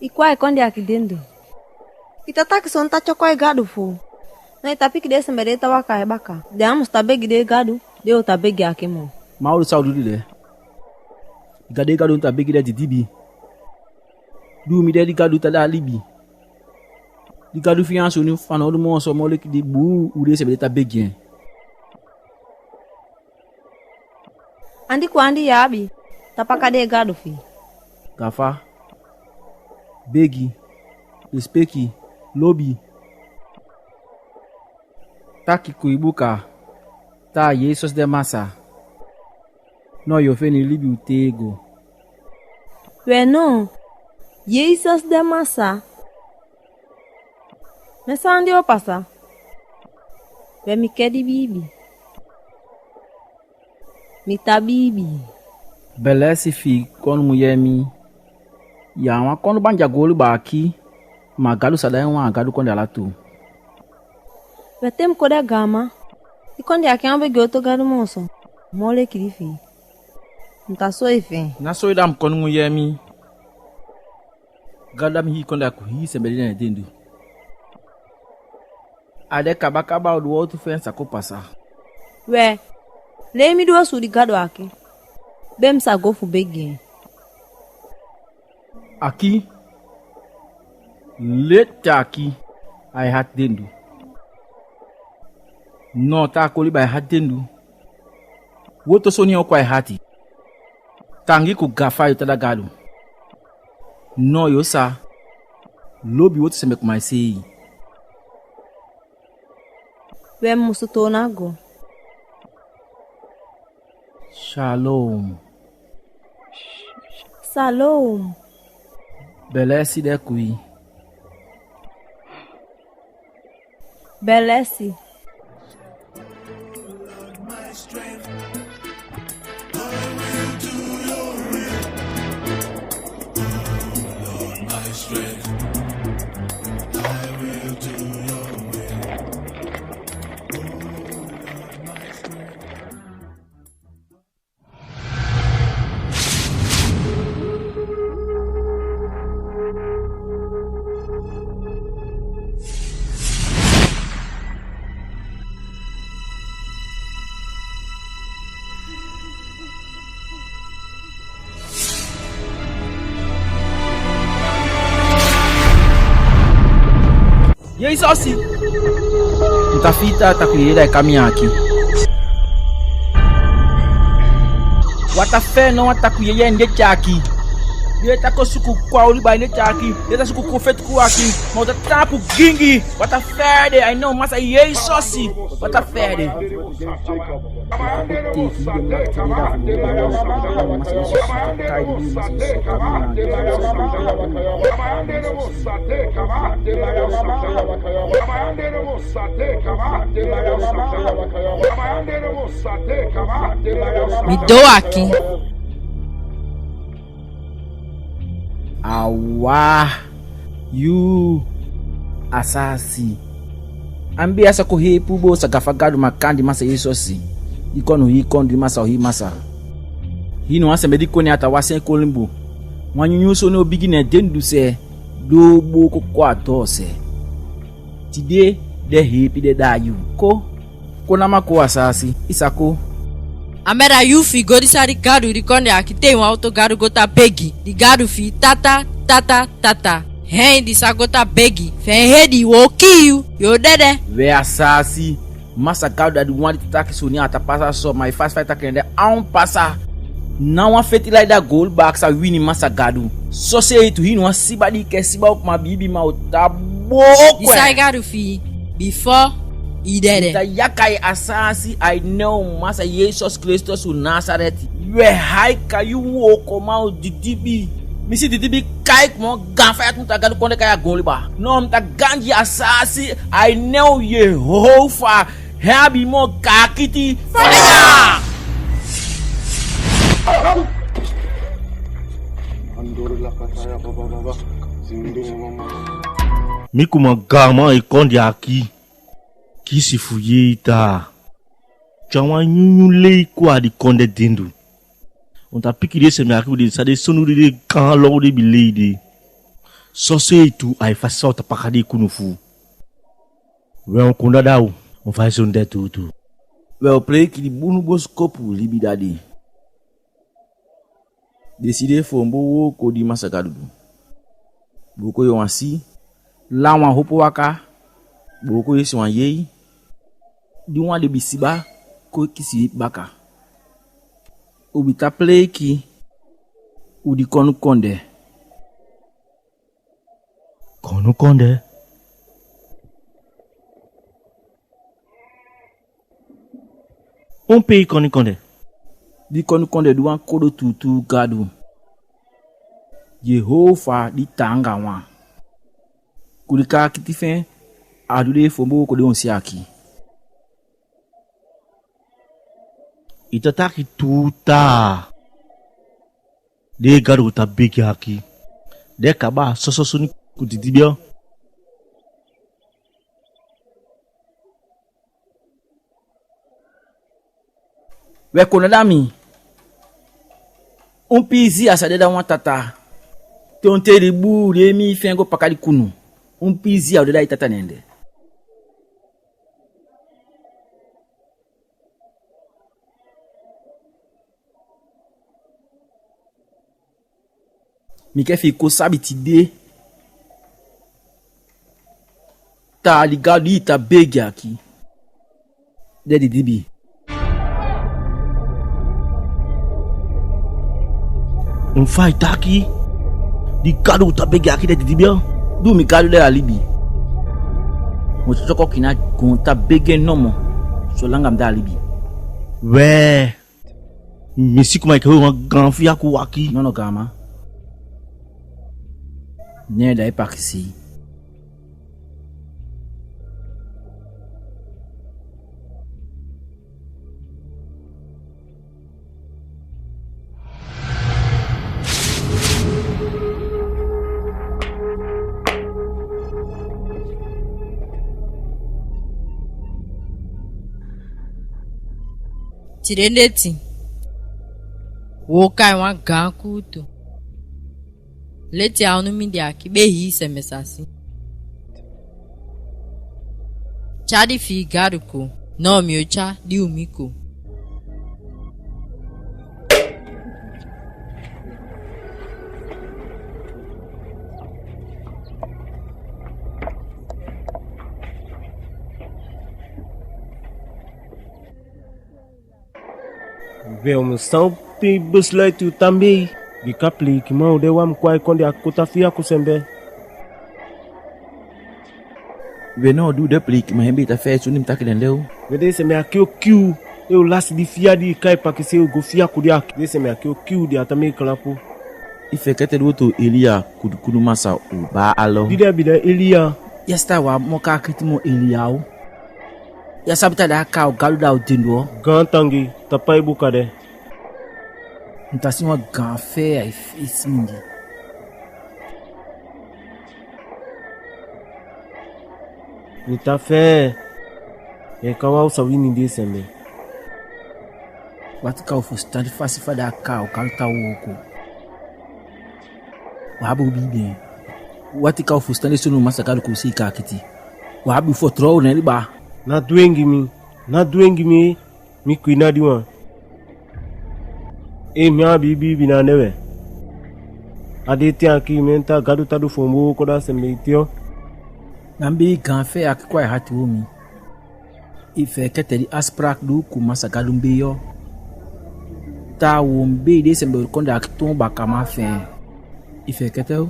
I kon a i kondee aki dendu. I ta taki son ta tyoko i gadu fu u. Na i ta piki den sembe di e ta waka a i baka. Den á musu ta begi den gadu, den o ta begi aki moo. Ma odi sa u du di de? Di Gadu e gadu, u ta begi den didibi. Di u mi de, di Gadu ta da libi. Di Gadu fi i a soni fanowdu moo so, moo leki di buu u den sembe di ta begi en. Andi ku andi i abi ta paka den gadu fi i? Gafa, begi, lesipeki, lobi. Taki ku i buka taa Jesesi de Masa. Noo yo feni libi u tego. We noo, Jesesi de Masa. Me san di o pasa? We mi kedi biibi. Mi ta biibi. Belesi fi i konu mujee mi. Ya wan konu banja goli baaki, ma Gadu sa da en wan a Gadu kondee ala tu. We te mi kon de gaama, i kondee aki á o begi oto gadu moo so, moo leki di fi i. Mi ta soi fi en. Na soi da mi konu mujee mi. Gadu da mi hii kondee aki hii sembe di ne en dendu. A de kabakaba u du wowtu fi en sa kon pasa. We, lei mi du osu di Gadu aki. Be mi sa go fu begi en. Aki, leti aki, a i hati dendu. Noo taa koli bai hati dendu. Woto soni o kon a i hati. Tangi ku Gafa, yu taa da Gadu. Noo yo sa lobi woto sembe kuma i seei. We mi musu toona go. Shalom. Shalom. Belesi de ku i. Belesi. Jesosi! Mi ta fii taa takuu yeye da i kamian aki. Wata fee no wan takuu yeye neti aki. Di e ta kon suku kon a u liba neti aki. Di e ta suku kon feti kon aki. Ma u ta taampu gingi. Wata fee de a ini u Masa Jesosi. Wata fee de. Mi doo aki. Awa, yu, Asaasi. An be a sa kon heepi u boo sa gafa Gadu makandii Masa Jesosi. Di kon u hii kon di Masa u hii Masa. Hii no wan sembe di kon ne a ta wasi en kon limbo. Wan nyunyun soni o bigin ne en dendu se. Doo booko kon a doo se. Tide den heepi den daa yu. Kon. Kon na ma kon Asaasi, i sa kon. A mi da yu fi i go di sa di Gadu di kondee aki tei wan oto gadu go ta begi, di Gadu fi i tata, tata, tata. Hen di sa go ta begi, fi en hedi wo kii yu, yo dede. We Asaasi, Masa Gadu da di wan di ta taki soni a ta pasa so, ma i fasi fa i taki en de a o pasa. Ná wan feti lai da goolu baaka sa wini Masa Gadu. Soseei tu hii no wan siba di i ke siba u kuma biibi ma u ta booko en. Di sa i Gadu fi i. Bifo i dede. Mi ta yaka i Asaasi a ini u Masa Jesosi Kelesitosi u Nasareti. We haika yu wookoman u didibi. Mi si didibi kai kuma wan gaan faya tumutu a Gadu kondee kai a goonliba. Noo mi ta gangi Asaasi a ini u Jehova. Hen abi moo kaakiti. Faya! Mi kuma gaaman e kondee aki. Kisi fu yei taa. Tyai wan nyunyun lei kon a di kondee dendu. U ta piki den seme aki, u de sa den sonu de, den gaan lon u de bi lei de. Soso etu ai fasi san u ta paka den kunu fu u. We, u kon dada u, u fa i soni de tuutuu. We, u pleiki di bunu bosikopu libi dadi. Den si den foombo wooko di Masa Gadu du. Booko yonwansi, lan wan hopo waka, booko yesi wan yei, di wan de bi siba, kon kisi baka. U bi ta pleiki u di konu kondee. Konu kondee? Un pei koni kondee? Di koni kondee du wan kodo tuutuu gadu. Jehoofa di taanga wan. Ku di kaakiti fi en, a du den foombo wooko di u si aki. I ta taki tuu taa. Den gadu u ta begi aki. Den kaba soso soni ku didibia. We, kon dada mi. Un piizii a sa de da wan tata. Te un tei di buu di e mii fi en go paka di kunu. Un piizii a o de da i tata neen de. Mi ke fi i kon sabi tide taa di gadu di i ta begi aki de didibi. Un fa i taki? Di gadu u ta begi aki de didibi? Du mi gadu de a libi. Mo tyoko kina goon ta begi en nomo, solanga mi de a libi. We, mi si kuma i ke wan gaan fiyaku waki. Nono, gaama. Ne da i pakisei. Tide neti, wo kai wan gaan kuutu. Leti a unu mindii aki be hii sembe sasi. Tya di fii gadu ko, noo mi o tya di u mi ko. We, u mu san u pei besluit u tan bei. Bika pleikiman u de wan mu kon a i kondee a koti a fiyaku sembe. We, noo di u de pleikiman, en be ta fesi u ni mi taki den de o. We, den sembe aki o kii u. E u lasi di fiya di i kai pakisei u go fiyaku de aki. Den sembe aki o kii u, den á ta meke kalapu. I fekete di woto Eliya ku di kunu masa u baa alo. Di den abi da Eliya. Ya sita wan moo kaakiti moo Eliya o. Ya sabi taa da a kaa u gadu da u dendu o. Gaantangi, tapu a i buka de. Mi ta si wan gaan fee a i fesi mindii. Mi ta fee. Enke wan u sa wini den sembe. Wati ka u fusutan di fasi fa da a kaa u gadu ta wooko. Wi abi u biibi en. Wati ka u fusutan den soni u Masa Gadu ku u seeka akiti. Wi abi u fitoow neen liba. Ná dwengi mi, ná dwengi mi, mi kwina di wan. Ee, mi abi biibi na ande we. A de te a kii mi en taa gadu ta du foombo wooko da sembe iti o. Na mi be i gaan fee aki kon a i hati o mi. I fekete di afspraak di u ku Masa Gadu mbei o. Taa woon mbei den sembe u kondee aki toon bakaman fi en. I fekete o.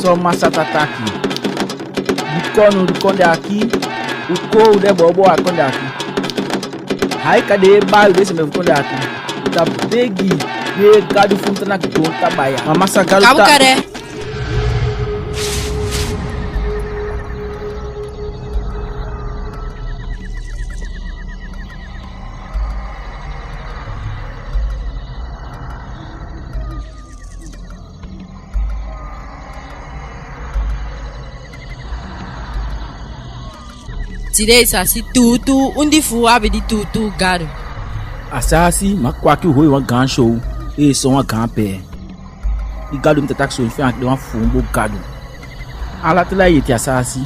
Son masa ta taki: Di konu di kondee aki, u koo u de booboo a kondee aki. Haika dee baa u dee sembe fu kondee aki. U ta begi dee gadu fu u ta naki goontapu ya. Ma masa gadu ta... Kabu kade. Tide i sa si tuutuu undi fu u abi di tuutuu gadu. A saasi, ma kwaki u hoi wan gaan show, ee son wan gaan pee. Di gadu mi ta taki so, i fende aki de wan fuumbo gadu. Ala te lai eti a saasi,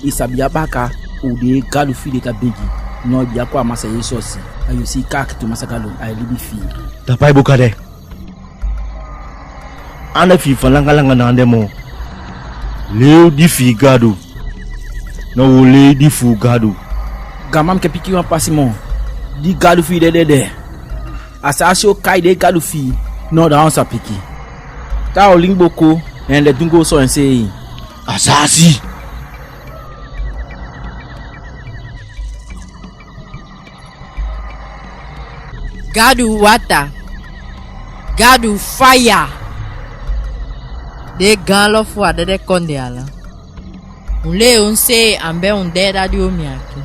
i sabi a baka u dee gadu fii de ta begi. Noo i bia ko a Masa Jesesi, a yu si i kaakiti u masa gadu, ai libi fii. Tapu a i buka de. Anda fii fa langa langa na ande moo. Lei u di fii gadu. Noo u o lei di fuu gadu. Gaanman, mi ke piki wan pasi moo. Di gadu fii de dede. A saasi o kai dee gadu fii. Noo da wan sa piki. Taa u limbo ko, en de dungu o so en seei. A saasi. Gadu wata. Gadu faya. Dee gaanlo fu a dede kondee ala. Un lei un seei, ambe un dee da di u mi aki.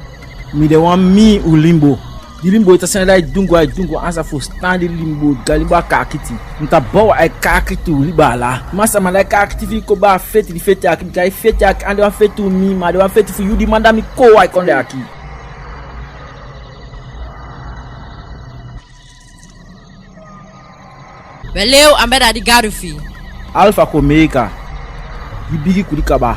Mi de wan mii u limbo. Di limbo e ta sende da i dungu, ai dungu, ansa fusutan di limbo, ga limbo a kaakiti. Mi ta bow ai kaakiti u liba ala. Masa, manda i kaakiti fii ko baa feti di feti aki, bika i feti aki ande wan feti u mii, ma a de wan feti fu yu di manda mi koo ai kondee aki. We lei u ambe da di gadu fii. Alfa ku Omega, di bigi ku di kaba,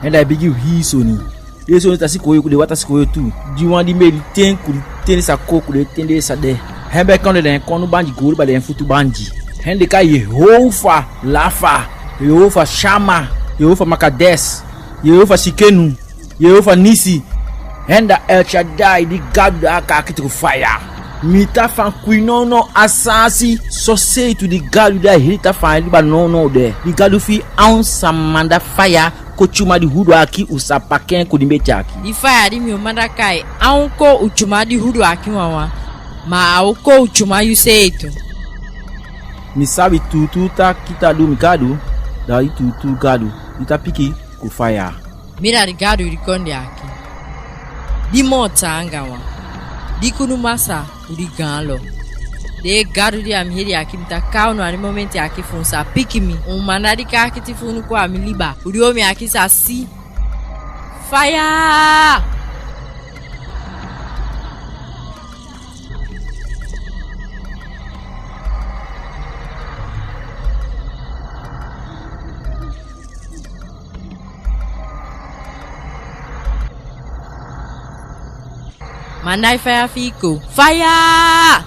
en da i bigi u hii soni. Dee soni ta si kooyo ku dee wata si kooyo tu. Di wan di mbei di ten ku di ten dee sa koo ku dee ten dee sa de. Hen be kondee da en konu banji, goolu ba da en futu banji. Hen de kai Jehova Lafa, Jehova Shama, Jehova Makades, Jehova Shikenu, Jehova Nisi. Hen da El Shaddai, di gadu da a kaakiti ku faya. Mi ta fan kui nownow a saasi, soseei tu di gadu di a heli ta fan a liba nownow de. Di gadu fii an sa manda faya ko tyuma di hudu aki, u sa paki en ku di mbeti aki. Di faya di mi o manda kai an ko u tyuma di hudu aki wawan, ma a o ko u tyuma yu seei tu. Mi sabi tuutuu taki ta du mi gadu, da i tuutuu gadu, i ta piki ku faya. Mi da di gadu di kondee aki. Di moo taanga wan. Di kunu masa u di gaanlo. Dee gadu di a mi hedi aki, mi ta kai unu a di momenti aki fu un sa piki mi. Un manda di kaakiti fu unu ko a mi liba. U di u mi aki sa si. Faya! Manda i faya fii ko. Faya!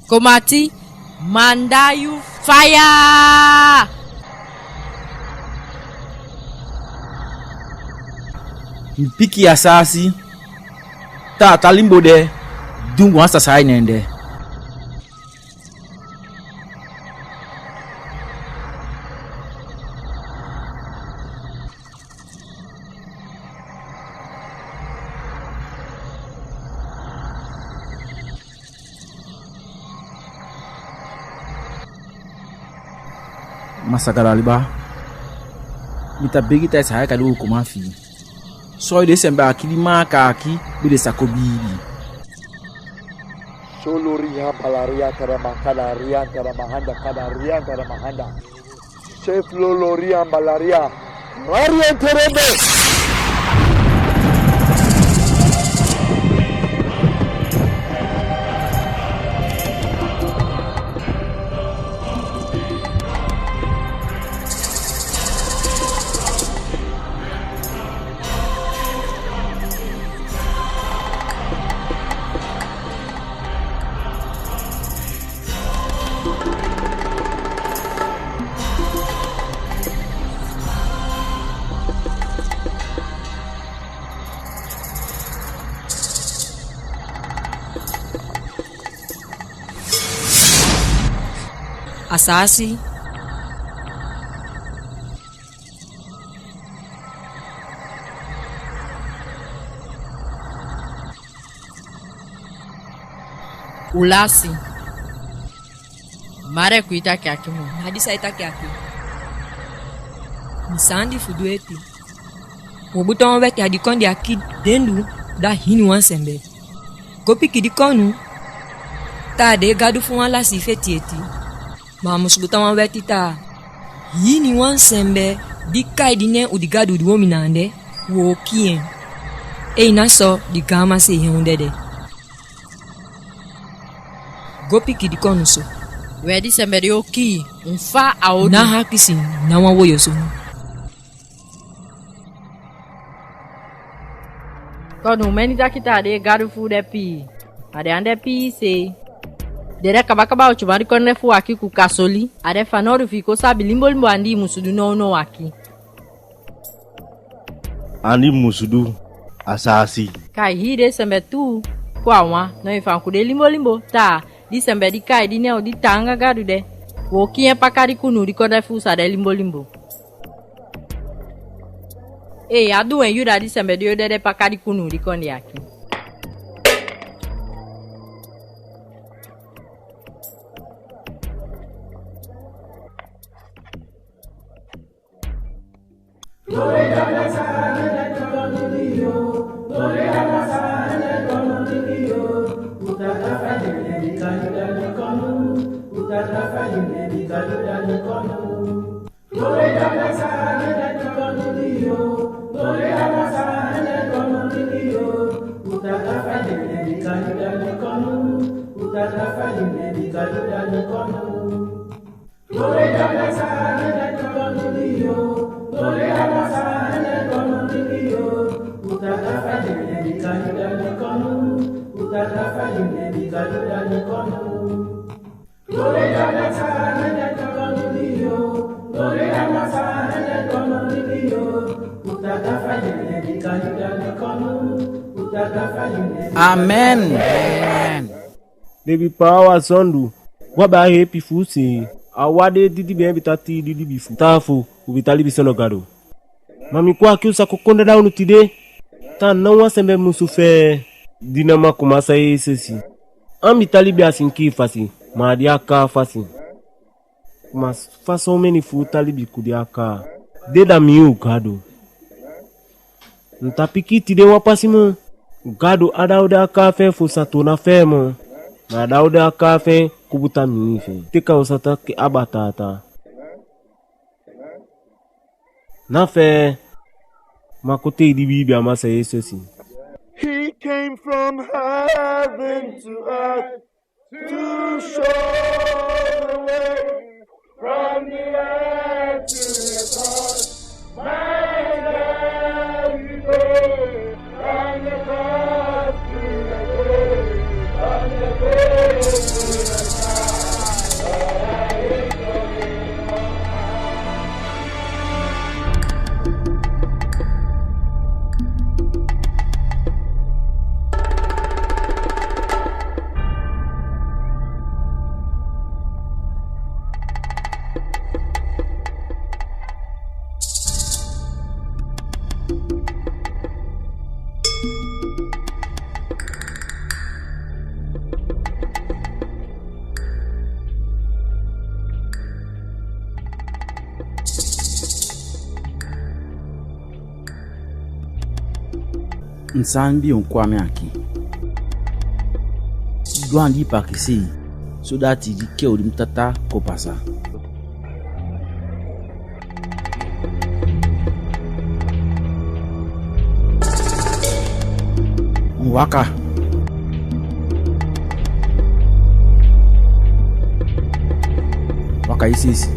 Komati, manda yu faya! Mi piki a saasi, taa ta limbo de, dungu an sa sai ne en de. Masa Gadu a liba, mi ta begi ta i sa haika di u kuman fii. Soi de sembe aki di maaka aki be de sa ko biibi. Soloria balaria taramakada rian taramahanda kada rian taramahanda. Sefloloria balaria. Rarian terebe. Asaasi. Ulasi. Mare ku i taki aki moo. Na di sa i taki aki. Mi sandi fu du eti. Wo buta wan weti a di kondee aki dendu da hiniwan sembe. Go piki di konu taa dee gadu fu wan lasi feti eti. Ma a musu buta wan weti taa hiniwan sembe di kai di nen u di gadu u di womi na ande, wo kii en. Ei na so di gaama sei hen u dede. Go piki di konu so. We di sembe di o kii, un fa a o du. Na hakisi na wan woyo so. Konu, meni taki taa dee gadu fu u de pii. A de ande pii sei. Dede kabakaba u tjuma di kondee fu u aki ku Kasoli. A de fanowdu fi i kon sabi limbolimbo andi i musu du nownow aki. Andi musu du, Asaasi. Kai hii dee sembe tuu ku a wan, no i fan ku de limbolimbo taa di sembe di kai di nen u di taanga gadu de, wo kii en paka di kunu di kondee fu u sa de limbolimbo. Ee, a du wen yu da di sembe di o dede paka di kunu di kondee aki. Amen. Amen. Debi paawa sondu, u abi a heepi fu u sei. A wan dee didibi en bi ta tii didibi fu taafu, u bi ta libi sondoo Gadu. Ma mi kon aki u sa kon konda da unu tide. Taa ná wan sembe musu fee di ná man ku Masaa Jesesi. An bi ta libi a sinkii fasi, ma a de a kaa fasi. Ma fa someni fu u ta libi ku de a kaa, de da mi u Gadu. N ta piki tide wan pasi moo. Gadu á da u de a kaa fee fu sa toona fee moo. Ma a da u de a kaa fee ku buta mii fee. Teke u sa taki Aba Taata. Na fee, ma kon tei di biibi a Masaa Jesesi. He came from heaven to earth to show the way from the earth to the cross. My God, we pray, from the cross to the grave, from the grave to the sky. N sani bi un kon a mi aki. Du andi i pakisei, sodati di kee u di mu tata kon pasa. Waka. Waka i sisi.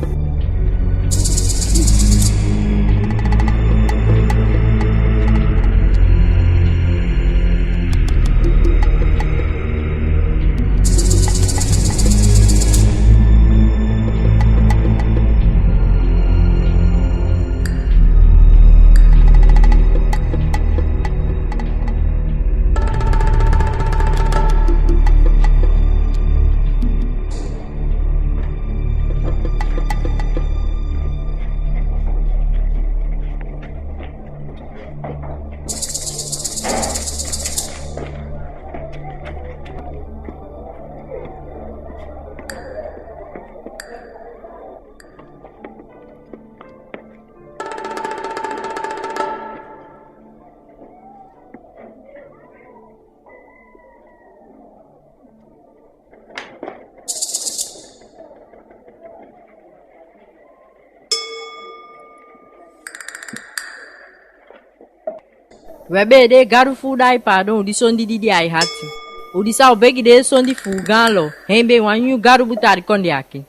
We bee dee gadu fuu da i paadon u di sondi di de a i hati. U di sa u begi dee sondi fuu gaan lo, heen bee wan nyun gadu buta a di kondee aki.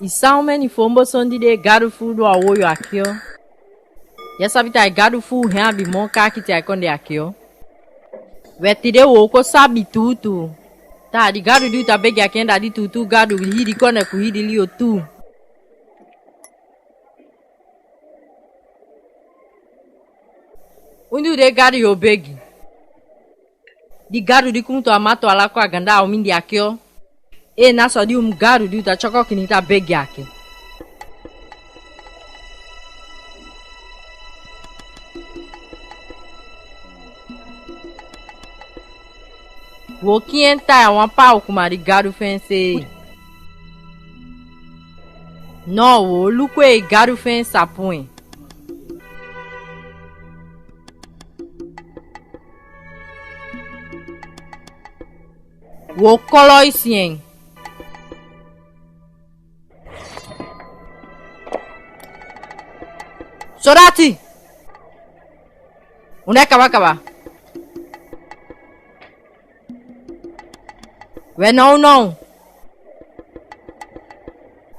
I sa u meni foombo sondi dee gadu fuu du a wojo aki o. Ya sabi taa i gadu fuu heen a bi moo kaakiti a i kondee aki o. We tide u o ko sabi tuutuu. Taa di gadu di u ta begi aki en da di tuutuu gadu hii di kondee ku hii di lio tuu. Undi u dee gadu yu o begi. Di gadu di kumutu a mato ala ko a ganda a u mindi aki o. Ee na so di u mu gadu di u ta tyoko kini ta begi aki. Wo kii en taa ya wan paa u kuma di gadu feen seei. Noo wo luku en i gadu feen sapu en. Wo koloisi en. Sodati! U ne kabakaba. We nownow.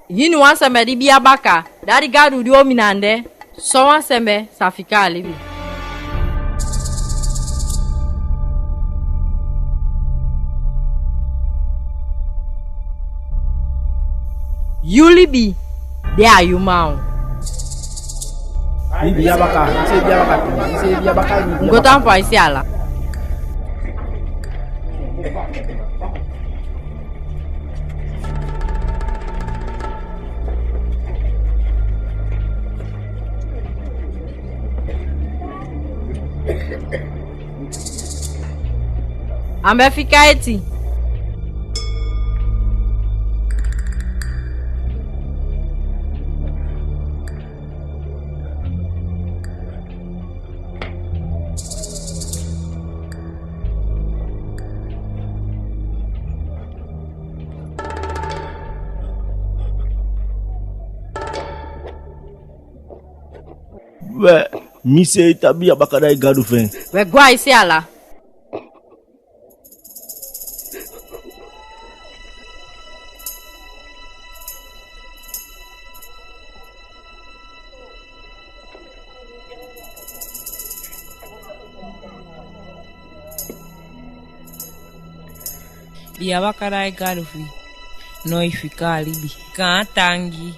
Hiniwan sembe di biya baka, da di gadu di u o mi na ande, sowan sembe sa fika a libi. Yu libi de a yu mouw. Biya baka, i se biya baka, i se biya baka. Go tan fu a i se ala. A be fika eti. We, mi seei ta biya baka da i gadu feen. We go a i se ala. Biya baka da i gadu feen. Noo i fika a libi. Gaantangi.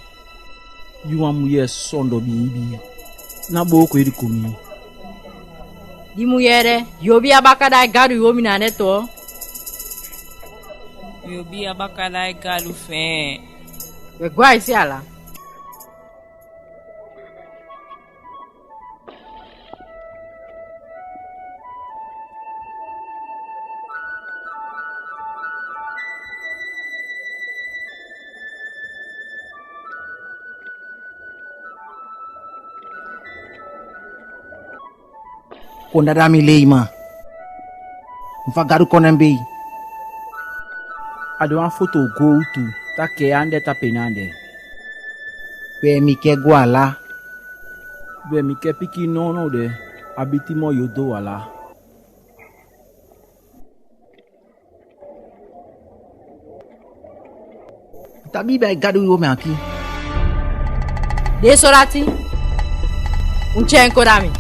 Yu wan mujee sondo biibi. Na booko i di ku mi. Di mujee de, yu o biya baka da i gadu yu o mi na ande too. Yu o biya baka da i gadu feen. We go a i se ala. Konda da mi lei man. Fa gadu kon en bei. A de wan foto gowtu, ta kee ande ta peni ande. We mi ke go ala. We mi ke piki nownow de, a biti moo yu o doo ala. Ta biibi a i gadu yu o mi aki. Dee sodati. Un tyai en kon da mi.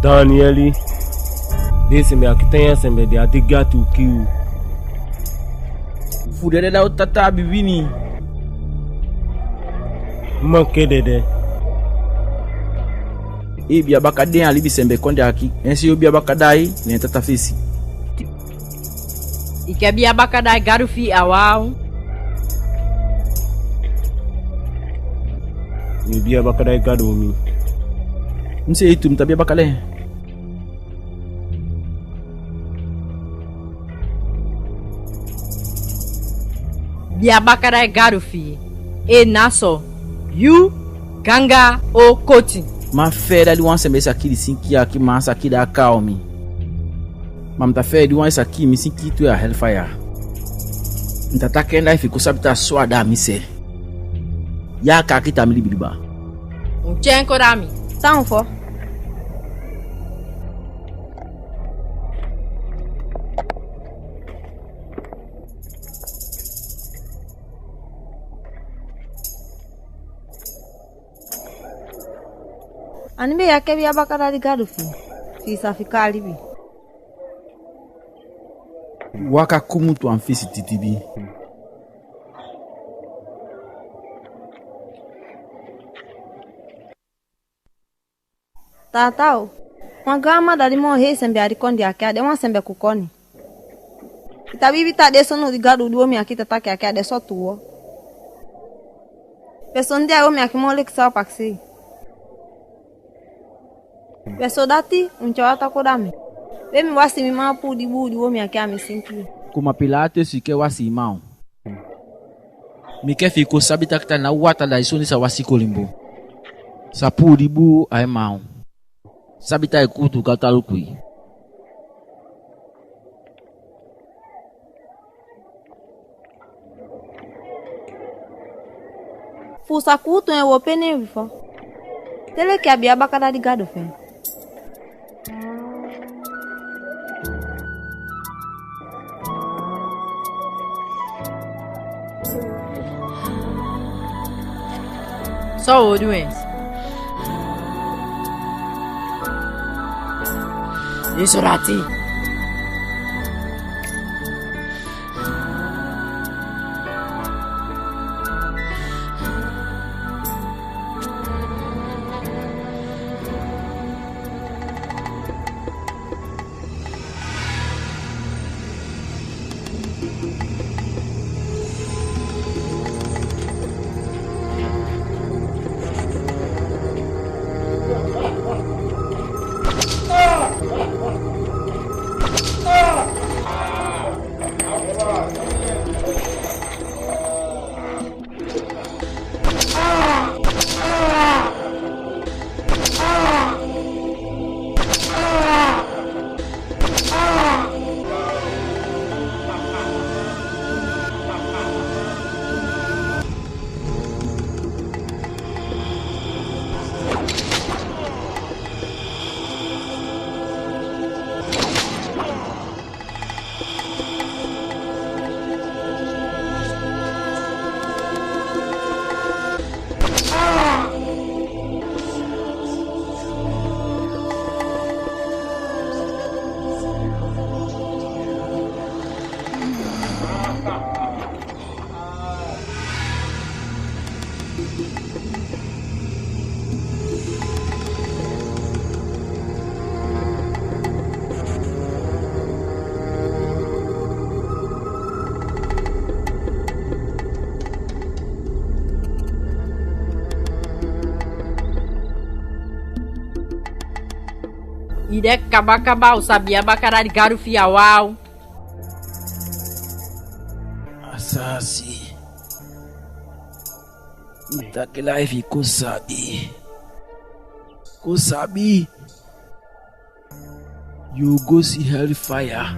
Danieli, dee sembe aki tan ya sembe de a deggi ati u kii u. Fu dede da u tata abi wini. Manke dede. I biya baka de a libi sembe kondee aki, en si yu biya baka da i, ne en tata fesi. I ke bia bakadai gadu fi i a waw. Mi bia bakadai gadu mi. Mi seei tu mi ta bia bakadai. Bia bakadai gadu fi i. E na so. Yu, ganga, o koti. Ma fede di wan sembe sa kii di sinkii aki, ma sa kii da kaa o mi. Ma mi ta fede di wan sa kii mi sinkii tu a hellfire. Mi ta taki en da i fi i kon sabi taki so a da mi se. Ya kaakiti a mi libiliba. Un tyen kon da mi. Tan fo. Andi be ya ke bia bakadai gadu fi i, fi i sa fika a libi. Waka kumutu a mi fesi titibi. Taata o, wan gaan mma dadi moo hei sembe a di kondee aki, a de wan sembe kukoni. I ta biibi taki den sonu di Gadu di womi aki ta taki aki a de so tuu o. Pe sonu di a womi aki moo leki san u pakisei. We so dati, un tya wata kon da mi. We mi wasi mi man puu di buu di womi aki a mi sinkii. Kuma Pilatus i ke wasi i man. Mi ke fi i kon sabi taki taa na wata da i soni sa wasi kolimbo. Sa puu di buu a i man. Sabi taa i kuutu gadu ta luku i. Fu sa kuutu en u opo en bifo. Te leki a bia bakadadi Gadu fi en. So u o du en. Di so dati. I de kabakaba, u sa bia bakadadi Gadu fi i a wau. Asaasi. Mi taki laifi, kon sabi. Kon sabi. Yu o go si heli faya.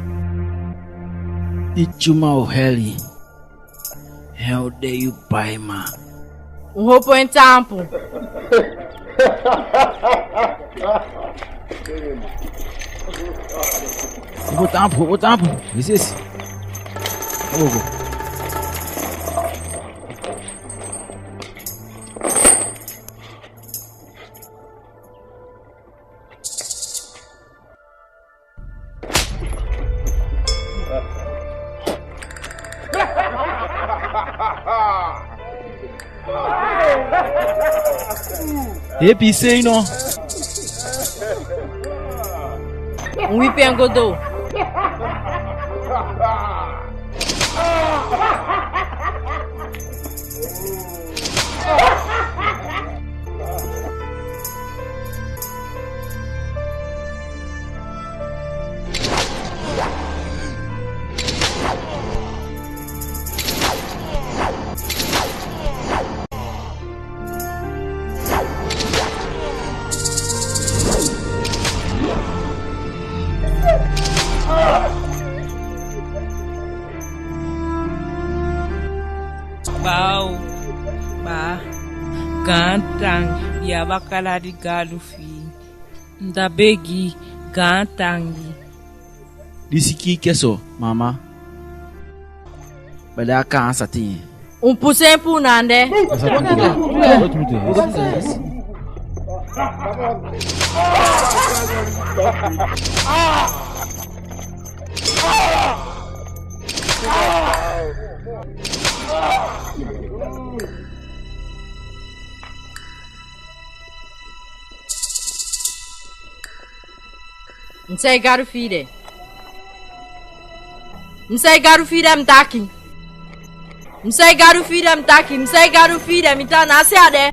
Di tyuma o heli. Hen o de yu baiman. Un hopo en taampu. Hopo taampu, hopo taampu. Yes, yes. Hopo. Epi sei no. Un wipi en go doo. Baa o, baa, gaantangi, ya bakala di gadu fii. Mi da begi, gaantangi. Disi kiike so, mama. Bada a kaa a sati. Un pusu en puu na ande. Mi sa i gadu fii de. Mi sa i gadu fii de, mi taki. Mi sa i gadu fii de, mi taki. Mi sa i gadu fii de, mi taki, na a se a de.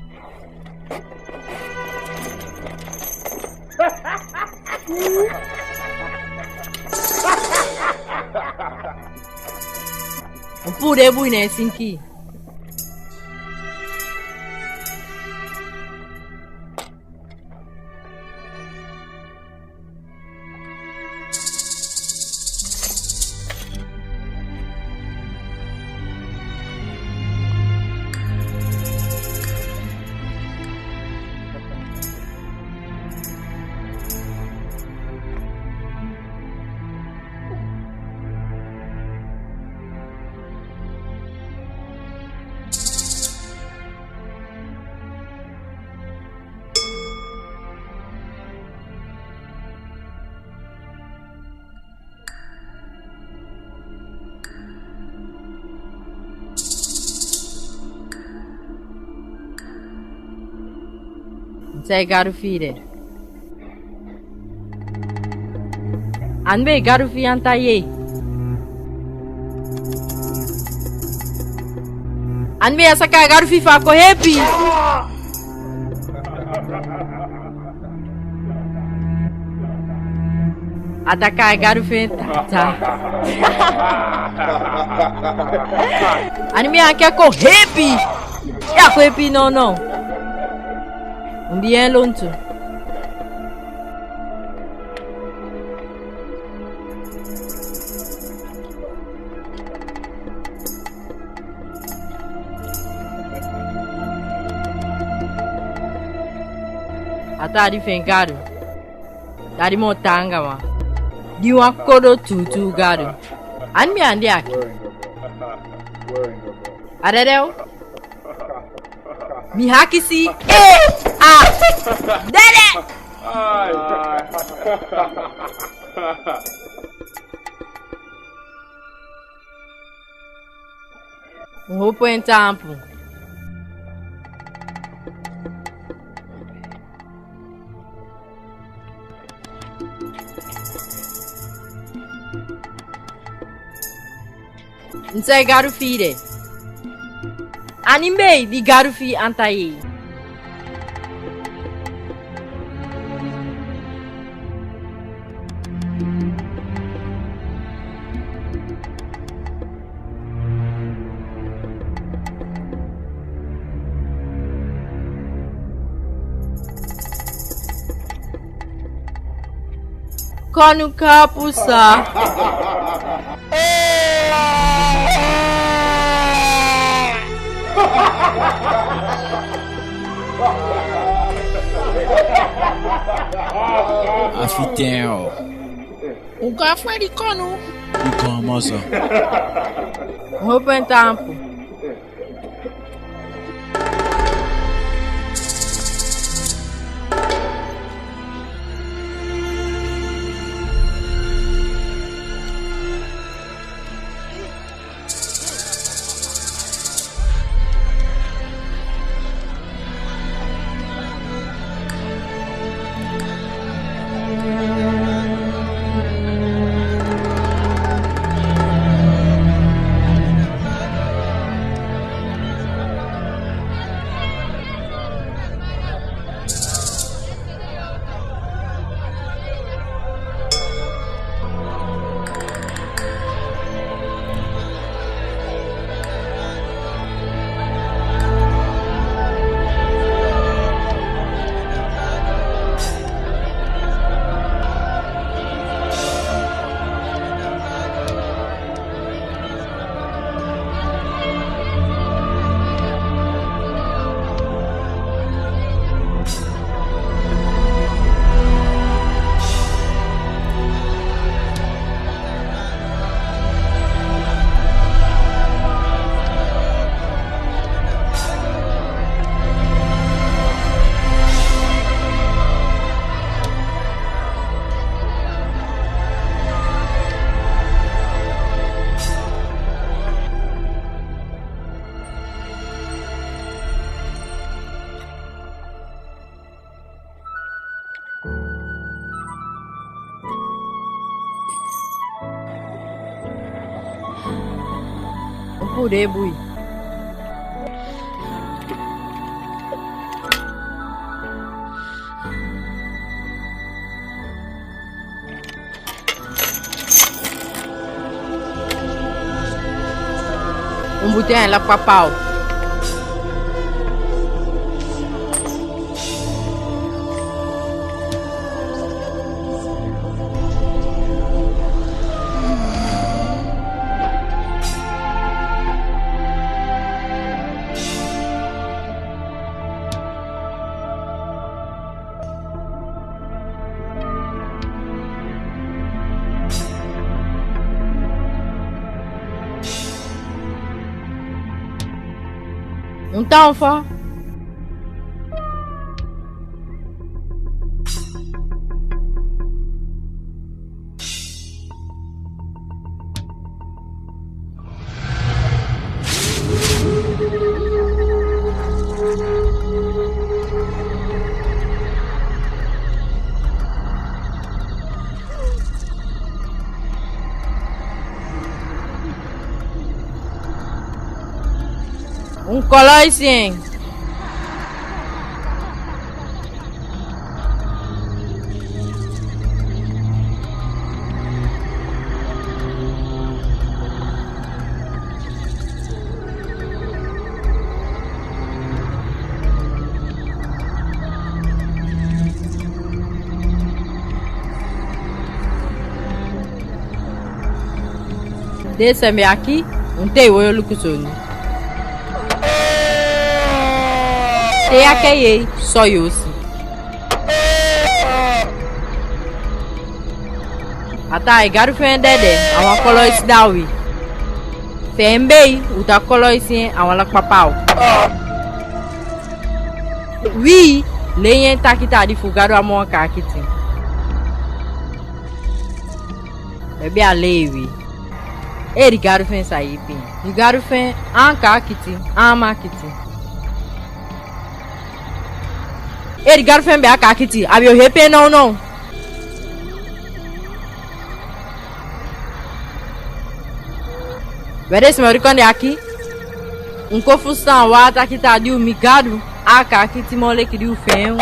Un puu dee bui ne en sinki. Mi sa i gadu fii de. Andi be i gadu fii anta yei. Andi be ya saka i gadu fii fu a kon heepi. A taki a gadu fii en tata. Andi be ya enke kon heepi. Ya kon heepi nownow. Un bi en lontu. A taa di feen gadu. Da di moo taanga wan. Di wan kodo tuutuu gadu. Andi mi andi aki. A dede o. Mi akisi. Ee! A dede! Un opo en taampu. Mi sa i gadu fii de. Andi be i di gadu fii anta yei. Konu kapusa. A fitee o. U go a fu en di konu. U go a masa. Opo en taampu. U dee bui. Un buti en a ini lakpa paw. Un tan fo. Un koloisi en. Dee sembe aki, un tei woyo luku soni. Te ya ke yei, so yo si. A taa, i gadu fi en dede, a wan koloisi da wi. Feen bei, u ta koloisi en a wan lakpa paw. Wi, lei en taki taa di fu gadu a moo kaakiti. Ebi a lei wi. Ee di gadu fi en sa yeepi en. Di gadu fi en, a kaakiti, a makiti. Ee di gadu fi en be a kaakiti, a be o yeepi en nownow. We, dee sembe di kon de aki. Un kon fusutan wan taki taa di u mi gadu a kaakiti moo leki di u fi en.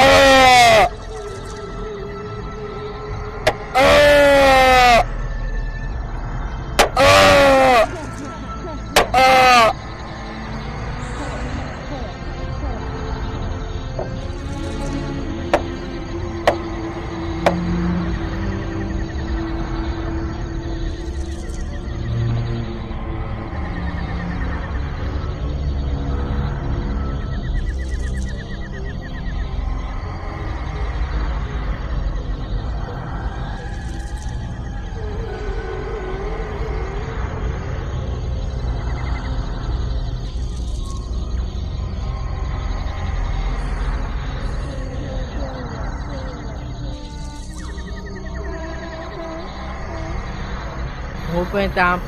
Opo en taampu.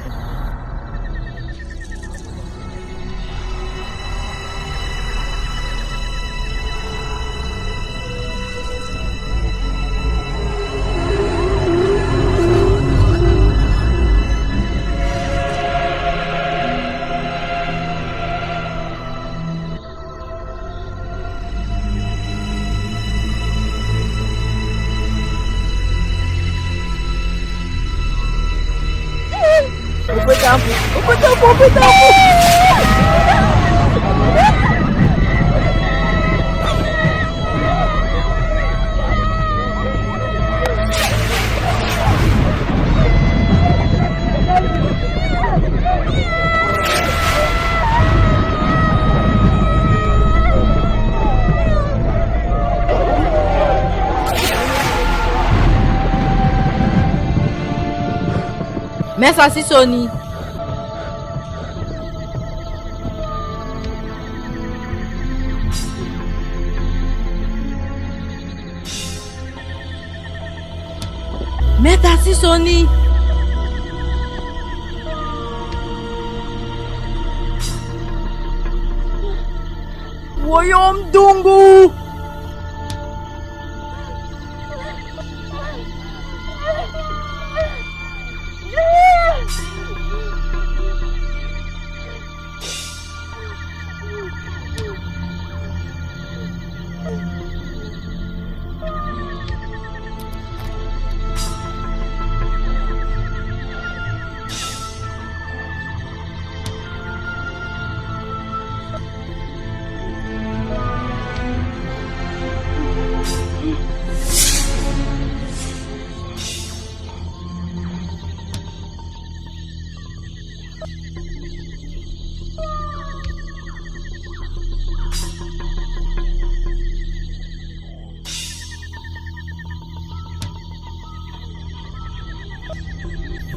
Opo en taampu, opo en taampu, opo en taampu. Mi á sa si soni. Mi á sa si soni. Woyo, mi dungu.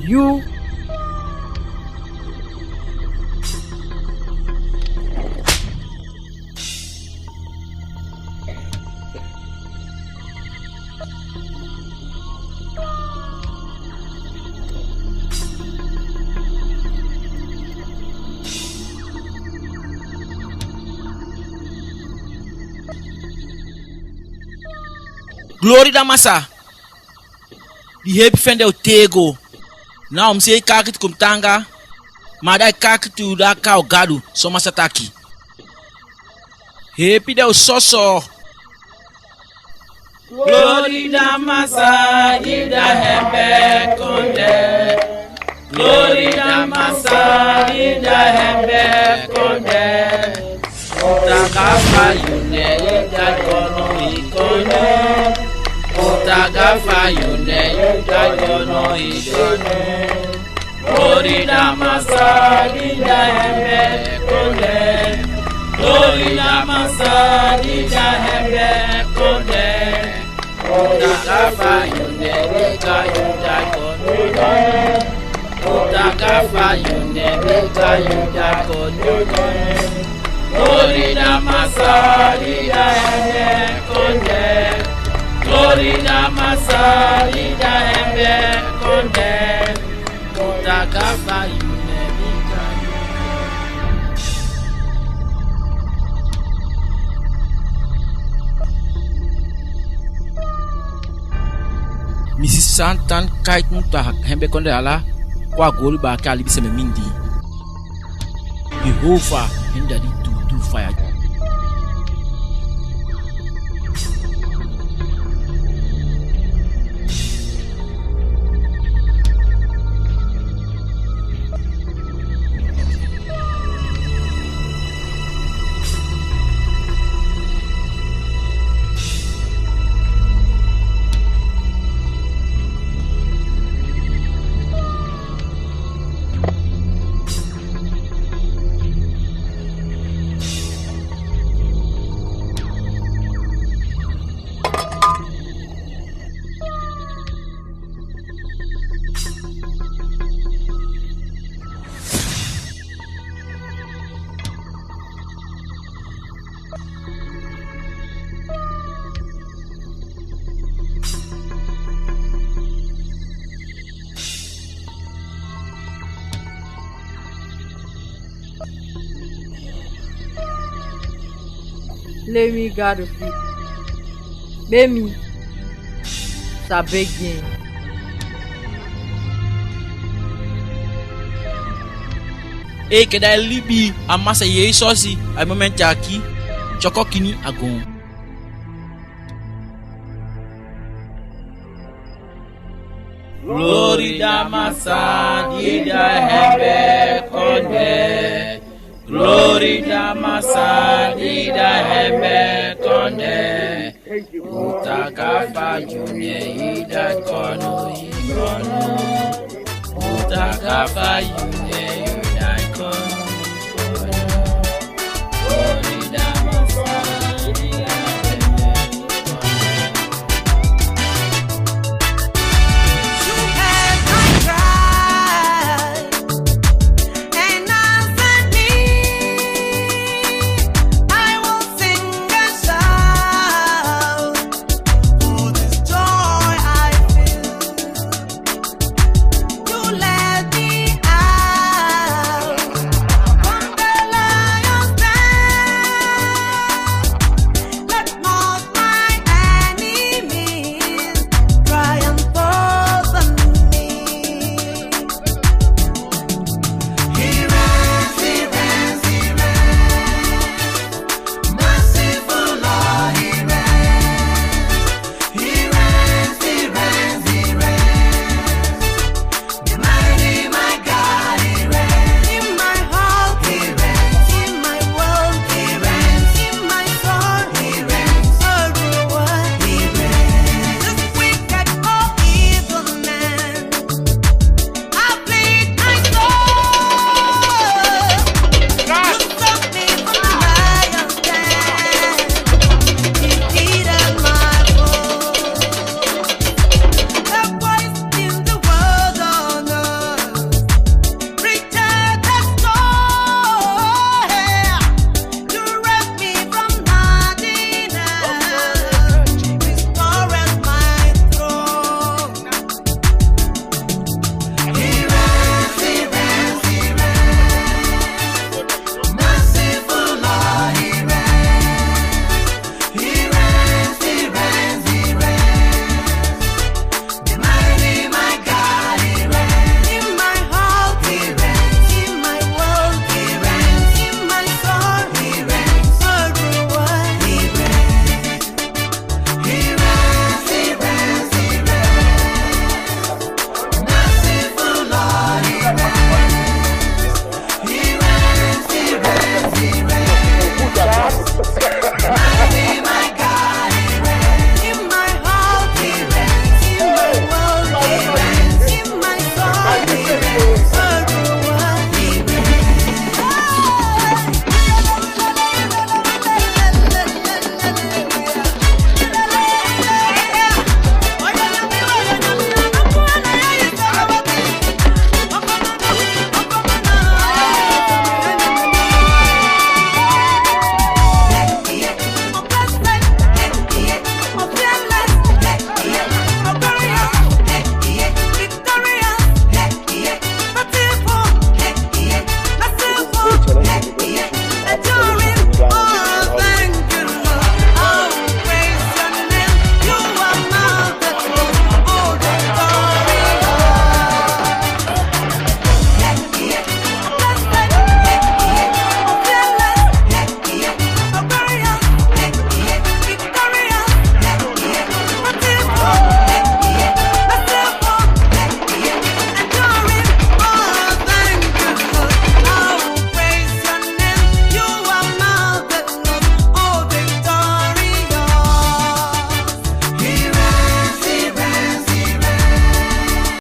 Yu. Glori da Masa. Di heepi fu en den o tego. Na omu seei kaakiti kon taanga. Ma da i kaakiti u da a kaa o gadu, so Masa taki. Heepi den o soso. Glori da Masa di da hembe kondee. Glori da Masa di da hembe kondee. Kota gafa yu ne yu da kono i kondee. Kota gafa yu ne yu da kono i kondee. Glori da Masa di da hembe kondee. Glori da Masa di da hembe kondee. Kota gafa yu ne yu da kono i kondee. Kota gafa yu ne yu da kono i kondee. Glori da Masa di da hembe kondee. Glori da Masa di da hembe kondee. Kota gafa yu ne yu da. Mi si Satan kai kumutu a hembe kondee ala, kon a gowlu baaka a libi sembe mindii. Jehova hende a di tuutuu faya. Lei mi, Gadu fi mi. Be mi sa begi en. Enke da i libi a Masa Jesosi, a i momenti aki, tyoko kini a goon. Glori da Masa di da hembe kondee. Glori da Masa di da hembe kondee. Kota gafa yu ne yu da kono i kondee. Kota gafa yu ne yu da kono i kondee.